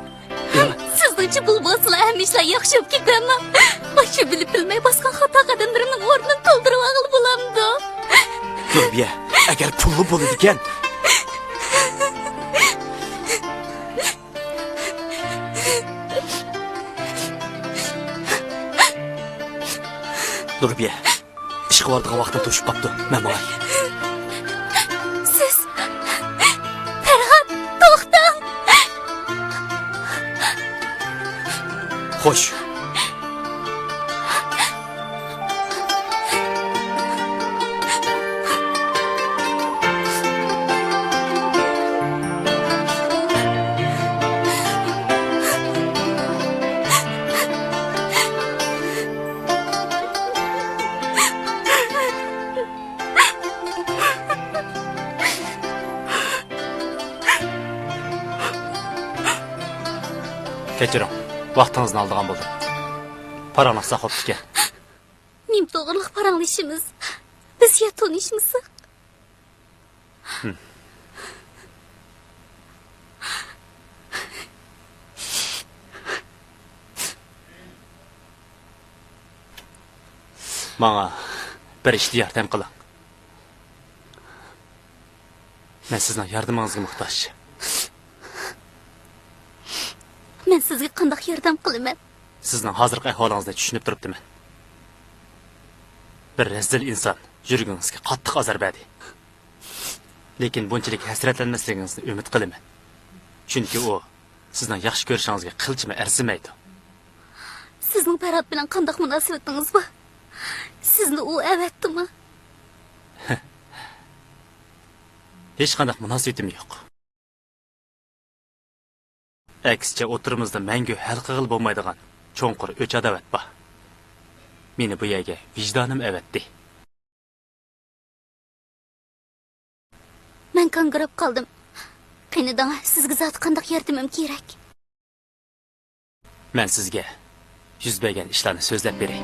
ئېلىڭ. سىزنىڭچە پۇل بولسىلا ھەممە ئىشلار ياخشى بولۇپ كېتىدۇ، ئەمما مانا شۇ بىلىپ بىلمەي باسقان خاتا قەدەملىرىمنىڭ ئورنىنى تولدۇرۇپ ئالغىلى بولامدۇ؟ زۇربىيە، ئەگەر پۇللا بولىدىكەن. زۇربىيە، ئىشقا بارىدىغان ۋاقتىم توشۇپ قاپتۇ. مەن ماڭاي. سىز، پەرھات، توختاڭ! خوش. كەچۈرۈڭ، ۋاقتىڭىزنى ئالىدىغان بولدۇم. پاراڭلاشساق بوپتىكەن. نېمە توغرىلىق پاراڭلىشىمىز؟ بىز يا تونۇشمىساق؟ ماڭا بىر ئىشتا ياردەم قىلىڭ. مەن سىزنىڭ ياردىمىڭىزگە موھتاج. مەن سىزگە قانداق ياردەم قىلىمەن؟ سىزنىڭ ھازىرقى ئەھۋالىڭىزنى چۈشىنىپ تۇرۇپتىمەن. بىر رەزىل ئىنسان يۈرىكىڭىزگە قاتتىق ئازار بەردى. لېكىن بۇنچىلىك ھەسرەتلەنمەسلىكىڭىزنى ئۈمىد قىلىمەن. چۈنكى ئۇ سىزنىڭ ياخشى كۆرۈشىڭىزگە قىلچىمۇ ئەرزىمەيدۇ. سىزنىڭ پەرھات بىلەن قانداق مۇناسىۋىتىڭىز بار؟ سىزنى ئۇ ئەۋەتتىمۇ؟ ھېچقانداق مۇناسىۋىتىم يوق. ئەكسىچە، ئوتتۇرىمىزدا مەڭگۈ ھەل قىلغىلى بولمايدىغان چوڭقۇر ئۆچ-ئاداۋەت بار. مېنى بۇ يەرگە ۋىجدانىم ئەۋەتتى. مەن گاڭگىراپ قالدىم. قېنى دەڭ، سىزگە زادى قانداق ياردىمىم كېرەك؟ مەن سىزگە يۈز بەرگەن ئىشلارنى سۆزلەپ بېرەي.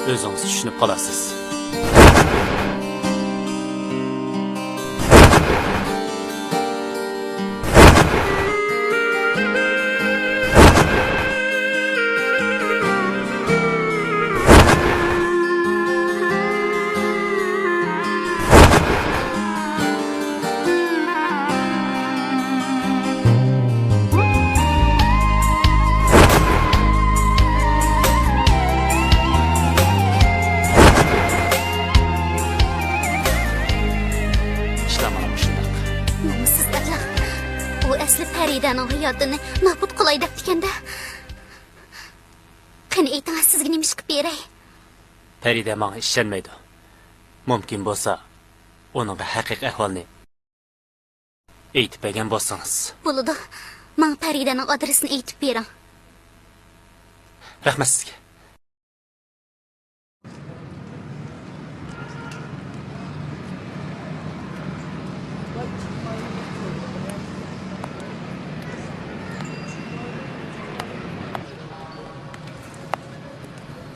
ئۆزىڭىز چۈشىنىپ قالارسىز. ئىشلار مانا مۇشۇنداق. نومۇسسىز ئەبلەخ. ئۇ ئەسلى پەرىدەنىڭ ھاياتىنى نابۇت قىلاي دەپتىكەن-دە. قېنى ئېيتىڭ، سىزگە نېمە ئىش قىلىپ بېرەي؟ پەرىدە ماڭا ئىشەنمەيدۇ. مۇمكىن بولسا، ئۇنىڭغا ھەقىقىي ئەھۋالنى ئېيتىپ بەرگەن بولسىڭىز. بولىدۇ. ماڭا پەرىدەنىڭ ئادرېسىنى ئېيتىپ بېرىڭ. رەھمەت سىزگە.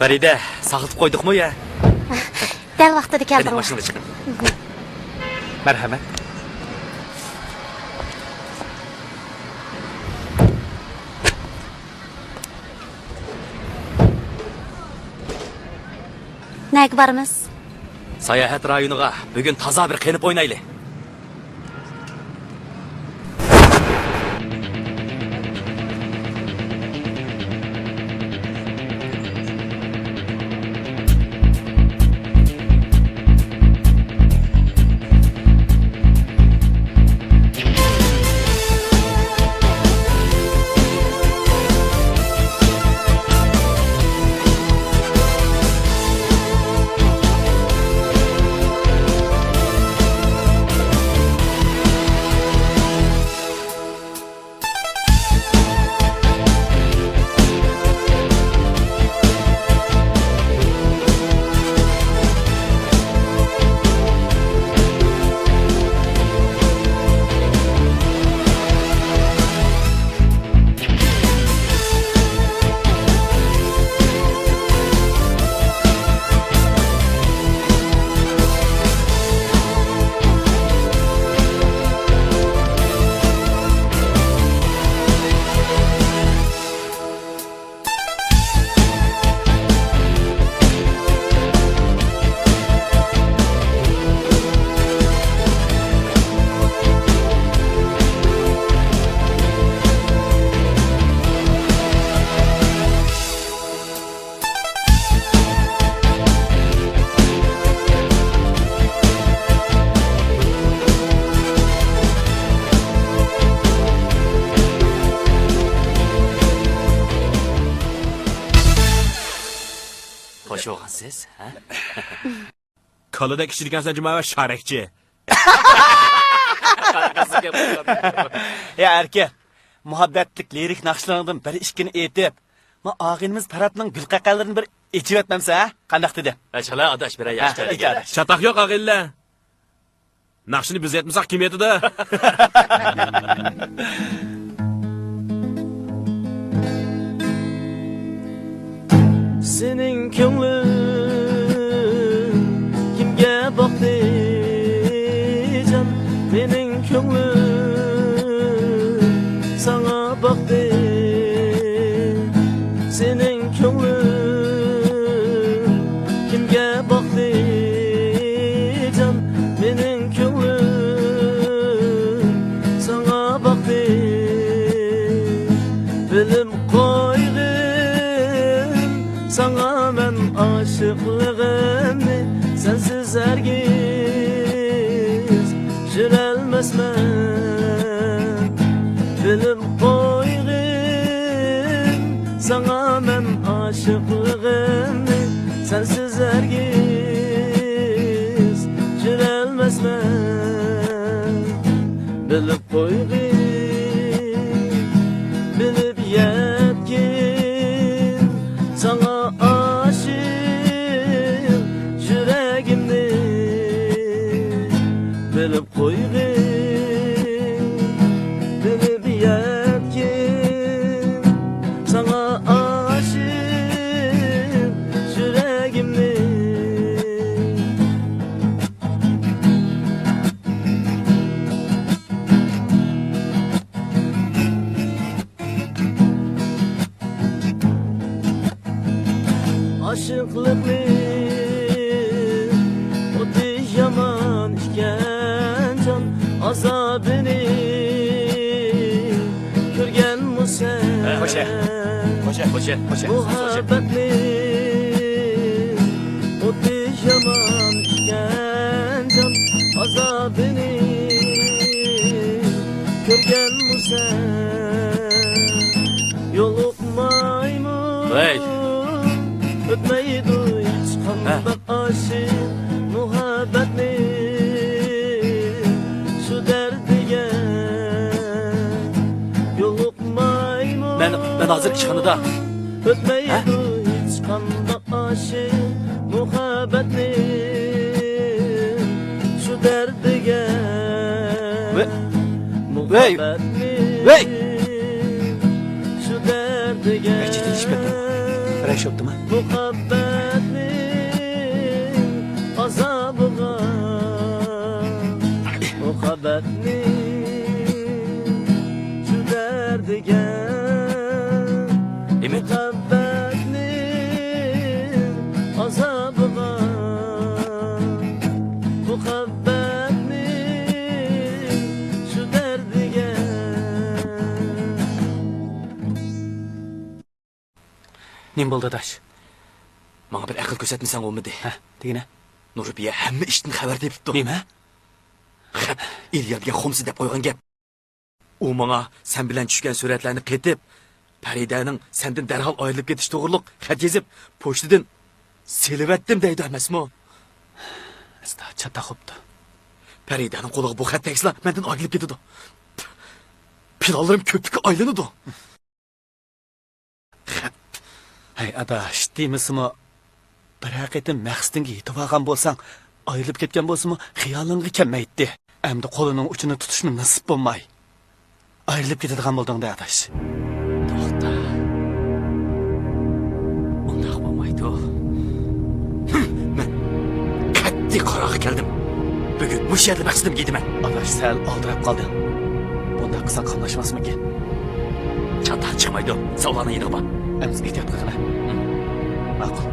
پەرىدە، ساقلىتىپ قويدۇقمۇ يا؟ دەل ۋاقتىدا قېنى، كەلدىڭلار. ماشىنىغا چىقىڭ. مەرھەمەت. نەگە بارىمىز؟ ساياھەت رايونىغا. بۈگۈن تازا بىر قېنىپ ئوينايلى. سىز، ھە؟ كالىدەك ئىچىدىكەنسەن جۇما ۋە شارەكچى. يا ئەركە، مۇھەببەتلىك لىرىك ناخشىلىرىڭدىن بىر ئىككىنى ئېيتىپ، ما ئاغىنىمىز پەرھاتنىڭ گۈل قەقەلىرىنى بىر ئېچىۋەتمەمسە، ھە؟ قانداق دېدى؟ ئەشەلا ئاداش، بىرەر ھە، ياخشى ئېيتە ئاداش. چاتاق يوق ئاغىنىلەر. ناخشىنى بىز ئېيتمىساق كىم ئېيتىدۇ؟ سېنىڭ كۆڭلۈڭ كىمگە باقتى جان؟ مېنىڭ كۆڭلۈم ساڭا باقتى. سېنىڭ كۆڭلۈڭ كىمگە باقتى جان؟ مېنىڭ كۆڭلۈم ساڭا باقتى. بىلىپ قويغىن ساڭا مەن ئاشىقلىقىمنى، سەنسىز ھەرگىز يۈرەلمەسمەن. بىلىپ قويغىن ساڭا مەن ئاشىقلىقىمنى، سەنسىز ھەرگىز يۈرەلمەسمەن. بىلىپ قويغىن، بىلىپ يەتكىن ساڭا ئاشىق يۈرەگىمنى. بىلىپ قويغىن، بىلىپ يەتكىن ساڭا ئاشىق يۈرەگىمنى. ئاشىقلىقنىڭ ئوتى يامان ئىكەن جان، ئازابىنى كۆرگەنمۇ سەن؟ ھە، خوشە. خوشە، خوشە، خوشە. مۇھەببەتنىڭ ئوتى يامان ئىكەن جان، ئازابىنى كۆرگەنمۇ سەن؟ يولۇقمايمۇ، ۋەي، ئۆتمەيدۇ ھېچقانداق ئاشىق مۇھەببەتنىڭ شۇ دەردىگە. يولۇقمايمۇ، مەن، مەن ھازىر ئىشخانىدا. ئۆتمەيدۇ ھېچقانداق ئاشىق مۇھەببەتنىڭ شۇ دەردىگە. ۋەي. ۋەي. مۇھەببەتنىڭ ۋەي. شۇ دەردىگە. بەك جىددىيلىشىپ كەتتىڭ. بىرەر ئىش بوپتىما؟ مۇھەببەتنىڭ ئازابىغا. مۇھەببەتنىڭ شۇ دەردىگە. ئىمىت. مۇھەببەتنىڭ ئازابىغا، مۇھەببەتنىڭ شۇ دەردىگە. نېمە بولدى، ئاداش؟ ماڭا بىر ئەقىل كۆرسەتمىسەڭ بولمىدى. ھە، دېگىنە؟ نۇربىيە ھەممە ئىشتىن خەۋەر تېپىپتۇ. نېمە؟ خەپ، ئىليا دېگەن خومسى دەپ قويغان گەپ. ئۇ ماڭا سەن بىلەن چۈشكەن سۈرەتلەرنى قېتىپ، پەرىدەنىڭ سەندىن دەرھال ئايرىلىپ كېتىشى توغرۇلۇق خەت يېزىپ، پوچتىدىن سېلىۋەتتىم دەيدۇ ئەمەسمۇ؟ ئەستا چاتاق بوپتۇ. پەرىدەنىڭ قولىغا بۇ خەت تەگسىلا، مەندىن ئايرىلىپ كېتىدۇ. پىلانلىرىم كۆپۈككە ئايلىنىدۇ. خەپ. ھەي، ئاداش، دېمىسىمۇ، بىرەر قېتىم مەقسىتىڭگە يېتىۋالغان بولساڭ، ئايرىلىپ كەتكەن بولسىمۇ، خىيالىڭغا كەلمەيتتى. ئەمدى قولىنىڭ ئۇچىنى تۇتۇشمۇ نېسىپ بولماي، ئايرىلىپ كېتىدىغان بولدۇڭ-دە، ئاداش. توختا. ئۇنداق بولمايدۇ. مەن قەتئىي قارارغا كەلدىم. بۈگۈن مۇشۇ يەردە مەقسىتىمگە يېتىمەن. ئاداش، سەل ئالدىراپ قالدىڭ. بۇنداق قىلساڭ قاملاشماسمىكىن؟ چاتاق چىقمايدۇ. سەن ئۇلارنىڭ يېنىغا بار. ئەمىسە ئېھتىيات قىلغىنە. مم. ماقۇل.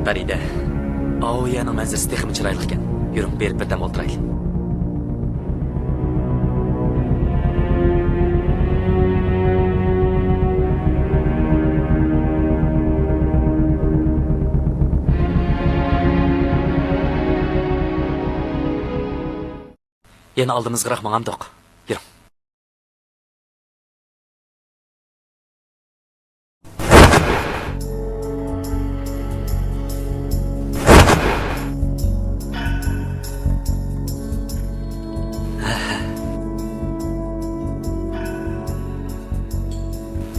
پەرىدە، ئاۋۇ يەرنىڭ مەنزىرىسى تېخىمۇ چىرايلىقكەن. يۈرۈڭ، بېرىپ بىردەم ئولتۇرايلى. يەنە ئالدىمىزغىراق ماڭامدۇق؟ يۈرۈڭ.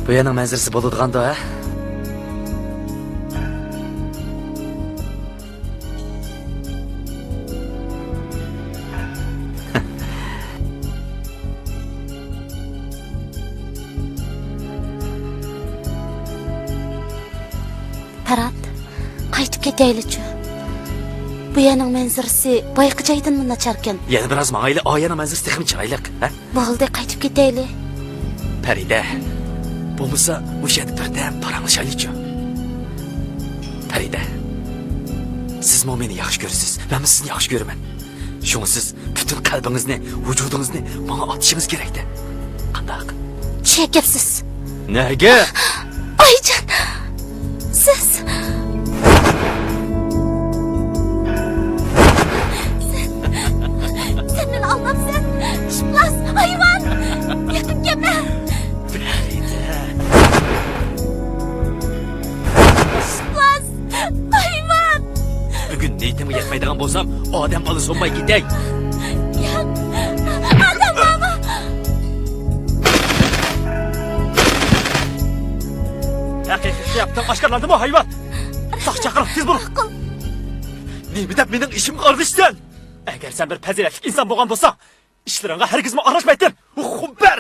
بۇ يەرنىڭ مەنزىرىسى بولىدىغاندۇ، ھە؟ پەرھات، قايتىپ كېتەيلىچۇ. بۇ يەرنىڭ مەنزىرىسى بايىقى جايدىنمۇ ناچاركەن. يەنە بىراز ماڭايلى، ئا يەرنىڭ مەنزىرىسى تېخىمۇ چىرايلىق، ھە؟ بولدى، قايتىپ كېتەيلى. پەرىدە، بولمىسا مۇشۇ يەردە بىردەم پاراڭلىشايلىچۇ. پەرىدە، سىزمۇ مېنى ياخشى كۆرىسىز، مەنمۇ سىزنى ياخشى كۆرىمەن. شۇڭا سىز پۈتۈن قەلبىڭىزنى، ۋۇجۇدىڭىزنى ماڭا ئاتىشىڭىز كېرەكتە. قانداق؟ چېكىپسىز. نەگە؟ ئايجان، سىز. سەن، سەن مېنى ئالداپسەن. ئىپلاس، ھايۋان. يېقىن كەلمە. ئىپلاس، ھايۋان. بۈگۈن نىيىتىمگە يەتمەيدىغان بولسام، ئادەم بالا سۇنماي كېتەي. ياق، ئادەم بارمۇ؟ ھەقىقىي قىياپىتىڭ ئاشكارىلاندىمۇ، ھايۋان؟ ساقچى چاقىرىڭ، تېز بولۇڭ! نېمە دەپ مېنىڭ ئىشىمغا ئارىلىشىسەن؟ ئەگەر سەن بىر پەزىلەتلىك ئىنسان بولغان بولساڭ، ئىشلىرىڭغا ھەرگىزمۇ ئارىلاشمايتتىم. خۇمبەر!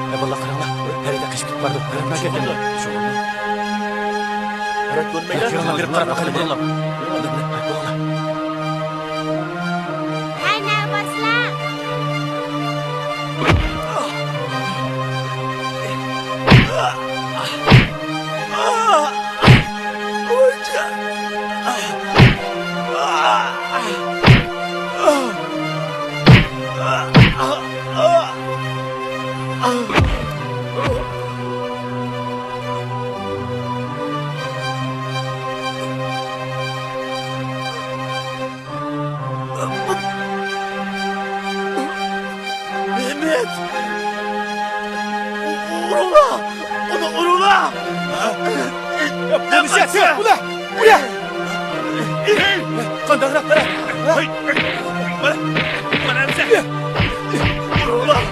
ئە، باللا، قاراڭلار، پەرىدە قېچىپ كېتىپ بارىدۇ. قاراڭلار، كەتكەن. شۇ. پەرىدە كۆرۈنمەيدۇ. كۆرۈڭلار، بېرىپ قاراپ باقايلى. بۇرۇڭلار. ھەي، نەگە بارىسىلەر؟ مەمەت! ئۇرۇڭلار! ئۇنى ئۇرۇڭلار! نېمە ئىشلەتسە؟ ئۇنى! ئۇنى! قانداقراق قارا! مانا، مانا ئەمسە! ئۇرۇڭلار!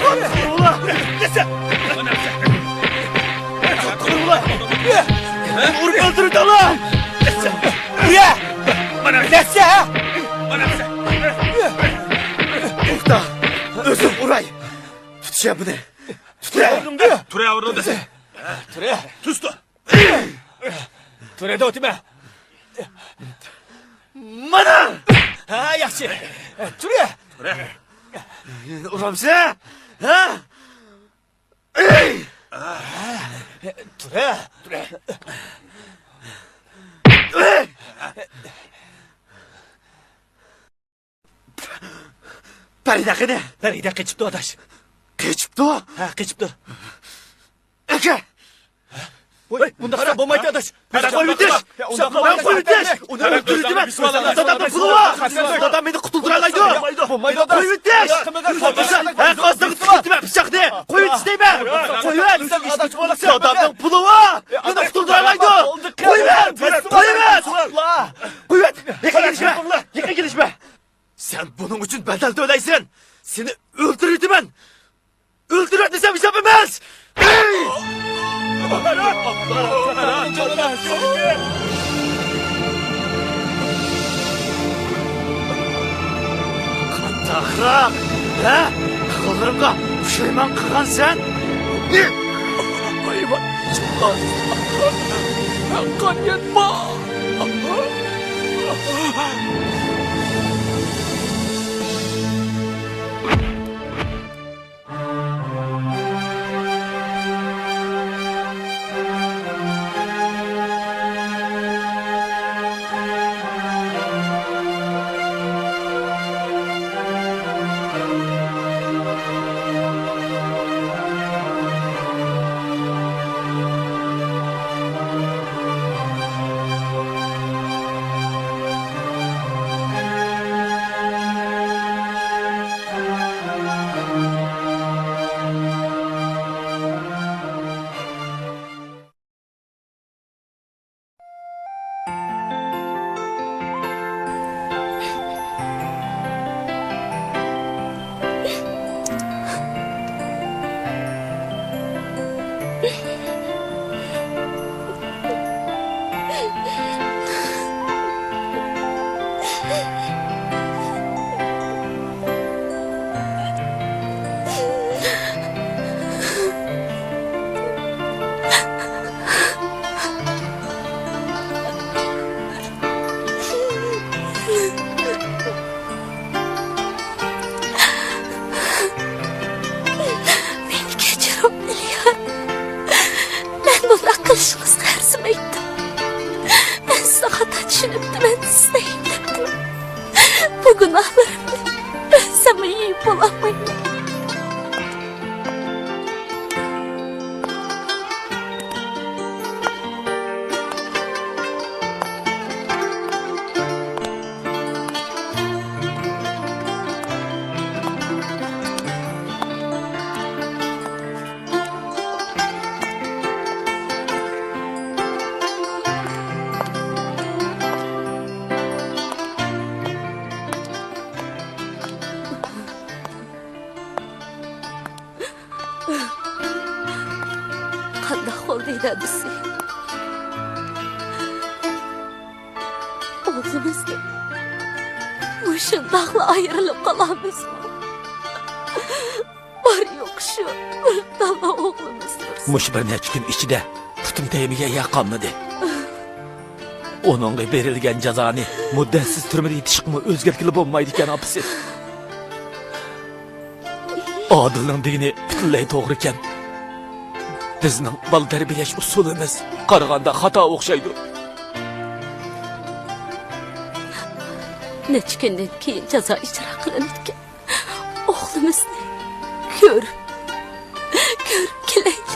ئۇرۇڭلار! ئۇرۇڭلار! ئۇرۇپ ئۆلتۈرۈۋېتىڭلار! ئۇرە! مانا ئەمسە! دەسسە، ھە؟ مانا ئەمسە! توختا! ئۆزۈم ئۇراي! تۇتۇشە بۇنى! تۇتۇشە! تۇرە ئورنۇڭدا! تۇرە! تۇستۇ! تۇرە دەۋاتىمەن! مانا! ھە، ياخشى! تۇرە! تۇرە! ئۇرامسەن؟ ھە؟ ئەي! تۇرە! تۇرە! پەرىدە قېنى؟ پەرىدە قېچىپتۇ، ئاداش. قېچىپتۇ؟ ھە، قېچىپتۇ. ئەكە! ۋاي، بۇنداق قىلسا بولمايدۇ، ئاداش. مانا قويۇۋېتىش! مانا قويۇۋېتىش! ئۇنى ئۆلتۈرۈۋېتىمەن! دادامنىڭ پۇلى بار! دادام مېنى قۇتۇلدۇرالايدۇ! بولمايدۇ، ئاداش. قويۇۋېتىش! ھە، قازىنىڭغا تۇتۇۋېتىمەن پىچاقنى! قويۇۋېتىش دەيمەن! قويۇۋەت! دادامنىڭ پۇلى بار! مېنى قۇتۇلدۇرالايدۇ! قويۇۋەت! قويۇۋەت! قويۇۋەت! يېقىن كېلىشمە! يېقىن كېلىشمە! سەن بۇنىڭ ئۈچۈن بەدەل تۆلەيسەن! سېنى ئۆلتۈرۈۋېتىمەن! ئۆلتۈرۈۋەتمىسەم ھېساب ئەمەس! قانداقراق، ھە؟ قىلغانلىرىمغا پۇشايمان قىلغانسەن؟ ھايۋان! قانىيەت بار! مېنى كەچۈرۈڭ، ئىليا. مەن بۇنداق قىلىشىڭىزنى ئارزۇمايتتىم. مەن سىزنى خاتا چۈشىنىپتىمەن، سىزنى ئەيىبلەپتىمەن. بۇ گۇناھلىرىمنى ئۆزۈممۇ يۇيۇپ بولالمايمەن. قانداق بولدى، دادىسى؟ ئوغلىمىزدىن مۇشۇنداقلا ئايرىلىپ قالامىزمۇ؟ بار يوقى شۇ بىر دانا ئوغلىمىز تۇرسۇن. مۇشۇ بىر نەچچە كۈن ئىچىدە پۇتۇم تەگمىگەن يەر قالمىدى. ئۇنىڭغا بېرىلگەن جازانى مۇددەتسىز تۈرمىدە يېتىشقىمۇ ئۆزگەرتكىلى بولمايدىكەن، ئاپىسى. ئادىلنىڭ دېگىنى پۈتۈنلەي توغرىكەن. بىزنىڭ بالا تەربىيەلەش ئۇسۇلىمىز قارىغاندا خاتا ئوخشايدۇ. نەچچە كۈندىن كېيىن جازا ئىجرا قىلىنىدىكەن. ئوغلىمىزنى كۆر، كۆرۈپ كېلەيلى.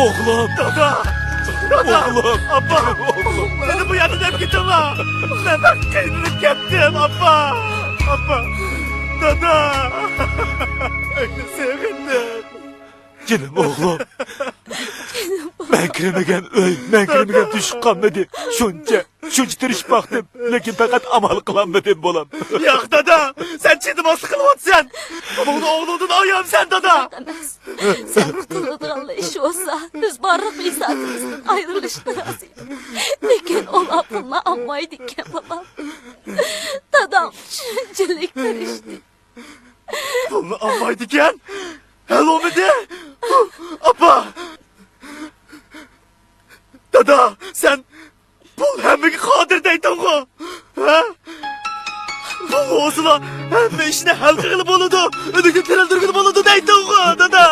ئوغلۇم! دادا! دادا! ئوغلۇم! ئاپا! ئوغلۇم! مېنى بۇ يەردە دەپ كېتىڭلار! مەن بەك قىينىلىپ كەتتىم، ئاپا! ئاپا! دادا! سېغىندىم! جېنىم ئوغلۇم! مەن كىرمىگەن ئۆي، مەن كىرمىگەن تۆشۈك قالمىدى. شۇنچە، شۇنچە تىرىشىپ باقتىم، لېكىن پەقەت ئامال قىلالمىدىم، بالام. ياق، دادا، سەن چىدىماسلىق قىلىۋاتىسەن. بۇنى ئوغلۇڭدىن ئايام سەن، دادا. ئەمەس. سەن قۇتۇلىدىغانلا ئىش بولسا، بىز بارلىق بىساتىمىزدىن ئايرىلىشقا رازى. لېكىن ئۇلار پۇلنى ئالمايدىكەن، بالام. داداڭ شۇنچىلىك تىرىشتى. پۇلنى ئالمايدىكەن؟ ھەل بولمىدى؟ ئاپا! دادا، سەن پۇل ھەممىگە قادىر دەيتىڭغۇ؟ ھە؟ پۇل بولسىلا ھەممە ئىشنى ھەل قىلغىلى بولىدۇ، ئۆلۈكنى تىرىلدۈرگىلى بولىدۇ دەيتىڭغۇ، دادا؟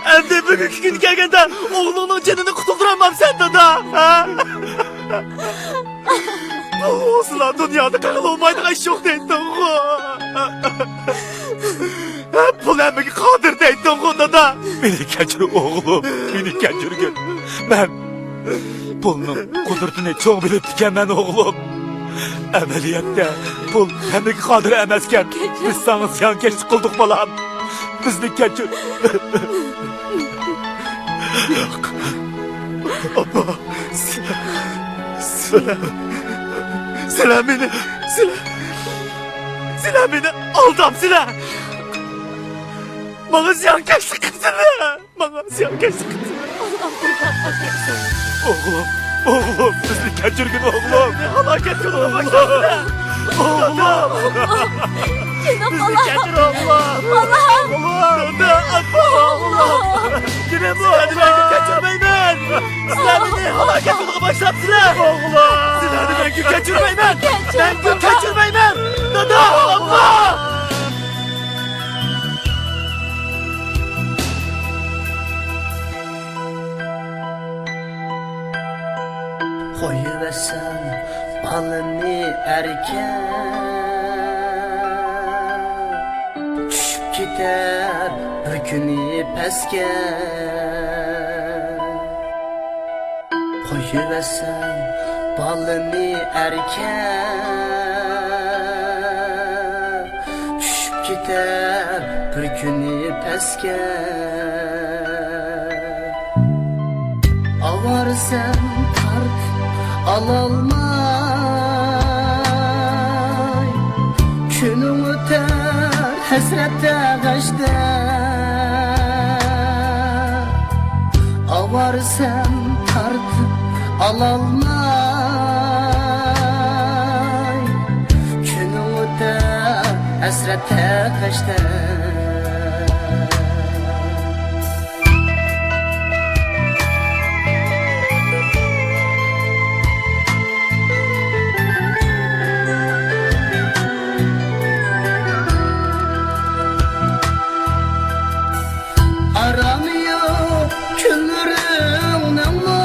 ئەمدى بۈگۈنكى كۈنگە كەلگەندە ئوغلۇڭنىڭ جېنىنى قۇتۇلدۇرالمامسەن، دادا؟ ھە؟ بولسىلا دۇنيادا قىلغىلى بولمايدىغان ئىش يوق دەيتتىڭغۇ. پۇل ھەممىگە قادىر دەيتتىڭغۇ، دادا. مېنى كەچۈر، ئوغلۇم، مېنى كەچۈرگىن. مەن پۇلنىڭ قۇدرىتىنى چوڭ بىلىپتىكەنمەن، ئوغلۇم. ئەمەلىيەتتە پۇل ھەممىگە قادىر ئەمەسكەن. بىز ساڭا زىيانكەشلىك قىلدۇق، بالام. بىزنى كەچۈر. ياق. ئاپا، سىلەر، سىلەر، سىلەر مېنى، سىلەر، سىلەر مېنى ئالداپسىلەر. ماڭا زىيانكەشلىك قىپسىلەر. ماڭا زىيانكەشلىك قىپسىلەر. ئوغلۇم، ئوغلۇم، بىزنى كەچۈرگىن، ئوغلۇم. مېنى ھالاكەت قىلغان باشلاپسىلەر. ئوغلۇم. جېنىم بالام. بىزنى كەچۈر، ئوغلۇم. بالام. ئوغلۇم. دادا، ئاتا، ئوغلۇم. جېنىم، سىلەرنى مەڭگۈ كەچۈرمەيمەن. سىلەر مېنى ھالاكەت قىلغان باشلاپسىلەر. ئوغلۇم. سىلەرنى مەڭگۈ كەچۈرمەيمەن. مەڭگۈ كەچۈرمەيمەن. دادا، ئاپا. قويۇۋەرسەم بالىنى ئەركە، چۈشۈپ كېتەر بىر كۈنى پەسكە. قويۇۋەرسەم بالىنى ئەركە، چۈشۈپ كېتەر بىر كۈنى پەسكە. ئاۋارىسەن تارتىپ ئالالماي، كۈنۈڭ ئۆتەر ھەسرەتتە، غەشتە. ئاۋارىسەن تارتىپ ئالالماي، كۈنۈڭ ئۆتەر ھەسرەتتە، غەشتە. ئارامى يوق كۈنلىرىڭنىڭمۇ،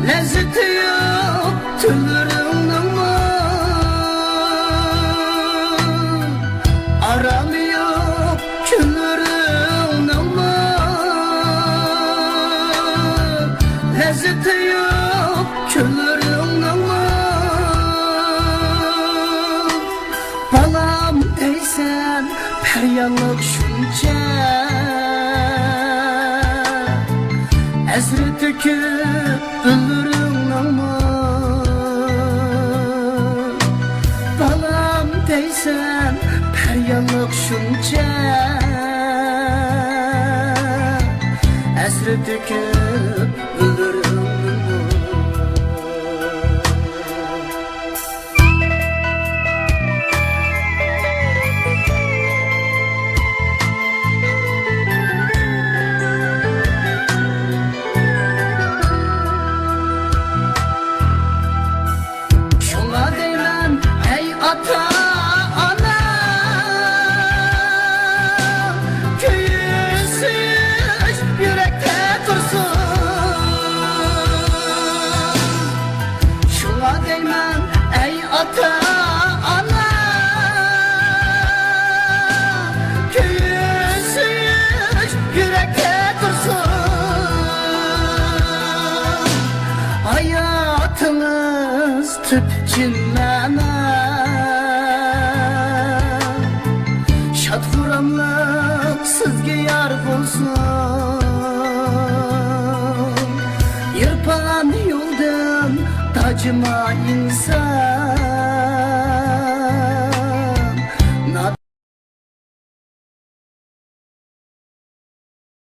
لەززىتى يوق تۈنلىرىڭنىڭمۇ. ئارامى يوق كۈنلىرىڭنىڭمۇ، لەززىتى يوق كۈنلىرىڭنىڭمۇ. بالام دەيسەن پەريانلىق شۇنچە، ھەسرىتى كۆپ گۈللىرىڭنىڭمۇ. بالام دەيسەن پەريانلىق شۇنچە، ھەسرىتى كۆپ گۈللىرىڭنىڭمۇ. شۇڭا دەيمەن، ئەي ئاتا-ئانا، كۆيۈش، سۆيۈش يۈرەكتە تۇرسۇن. شۇڭا دەيمەن، ئەي ئاتا-ئانا، كۆيۈش، سۆيۈش يۈرەكتە تۇرسۇن. ھاياتىڭىز تۈپ چىن مەنە، شاد-خۇراملىق سىزگە يار بولسۇن. ئىرپان يولدىن تاجىما ئىنسان،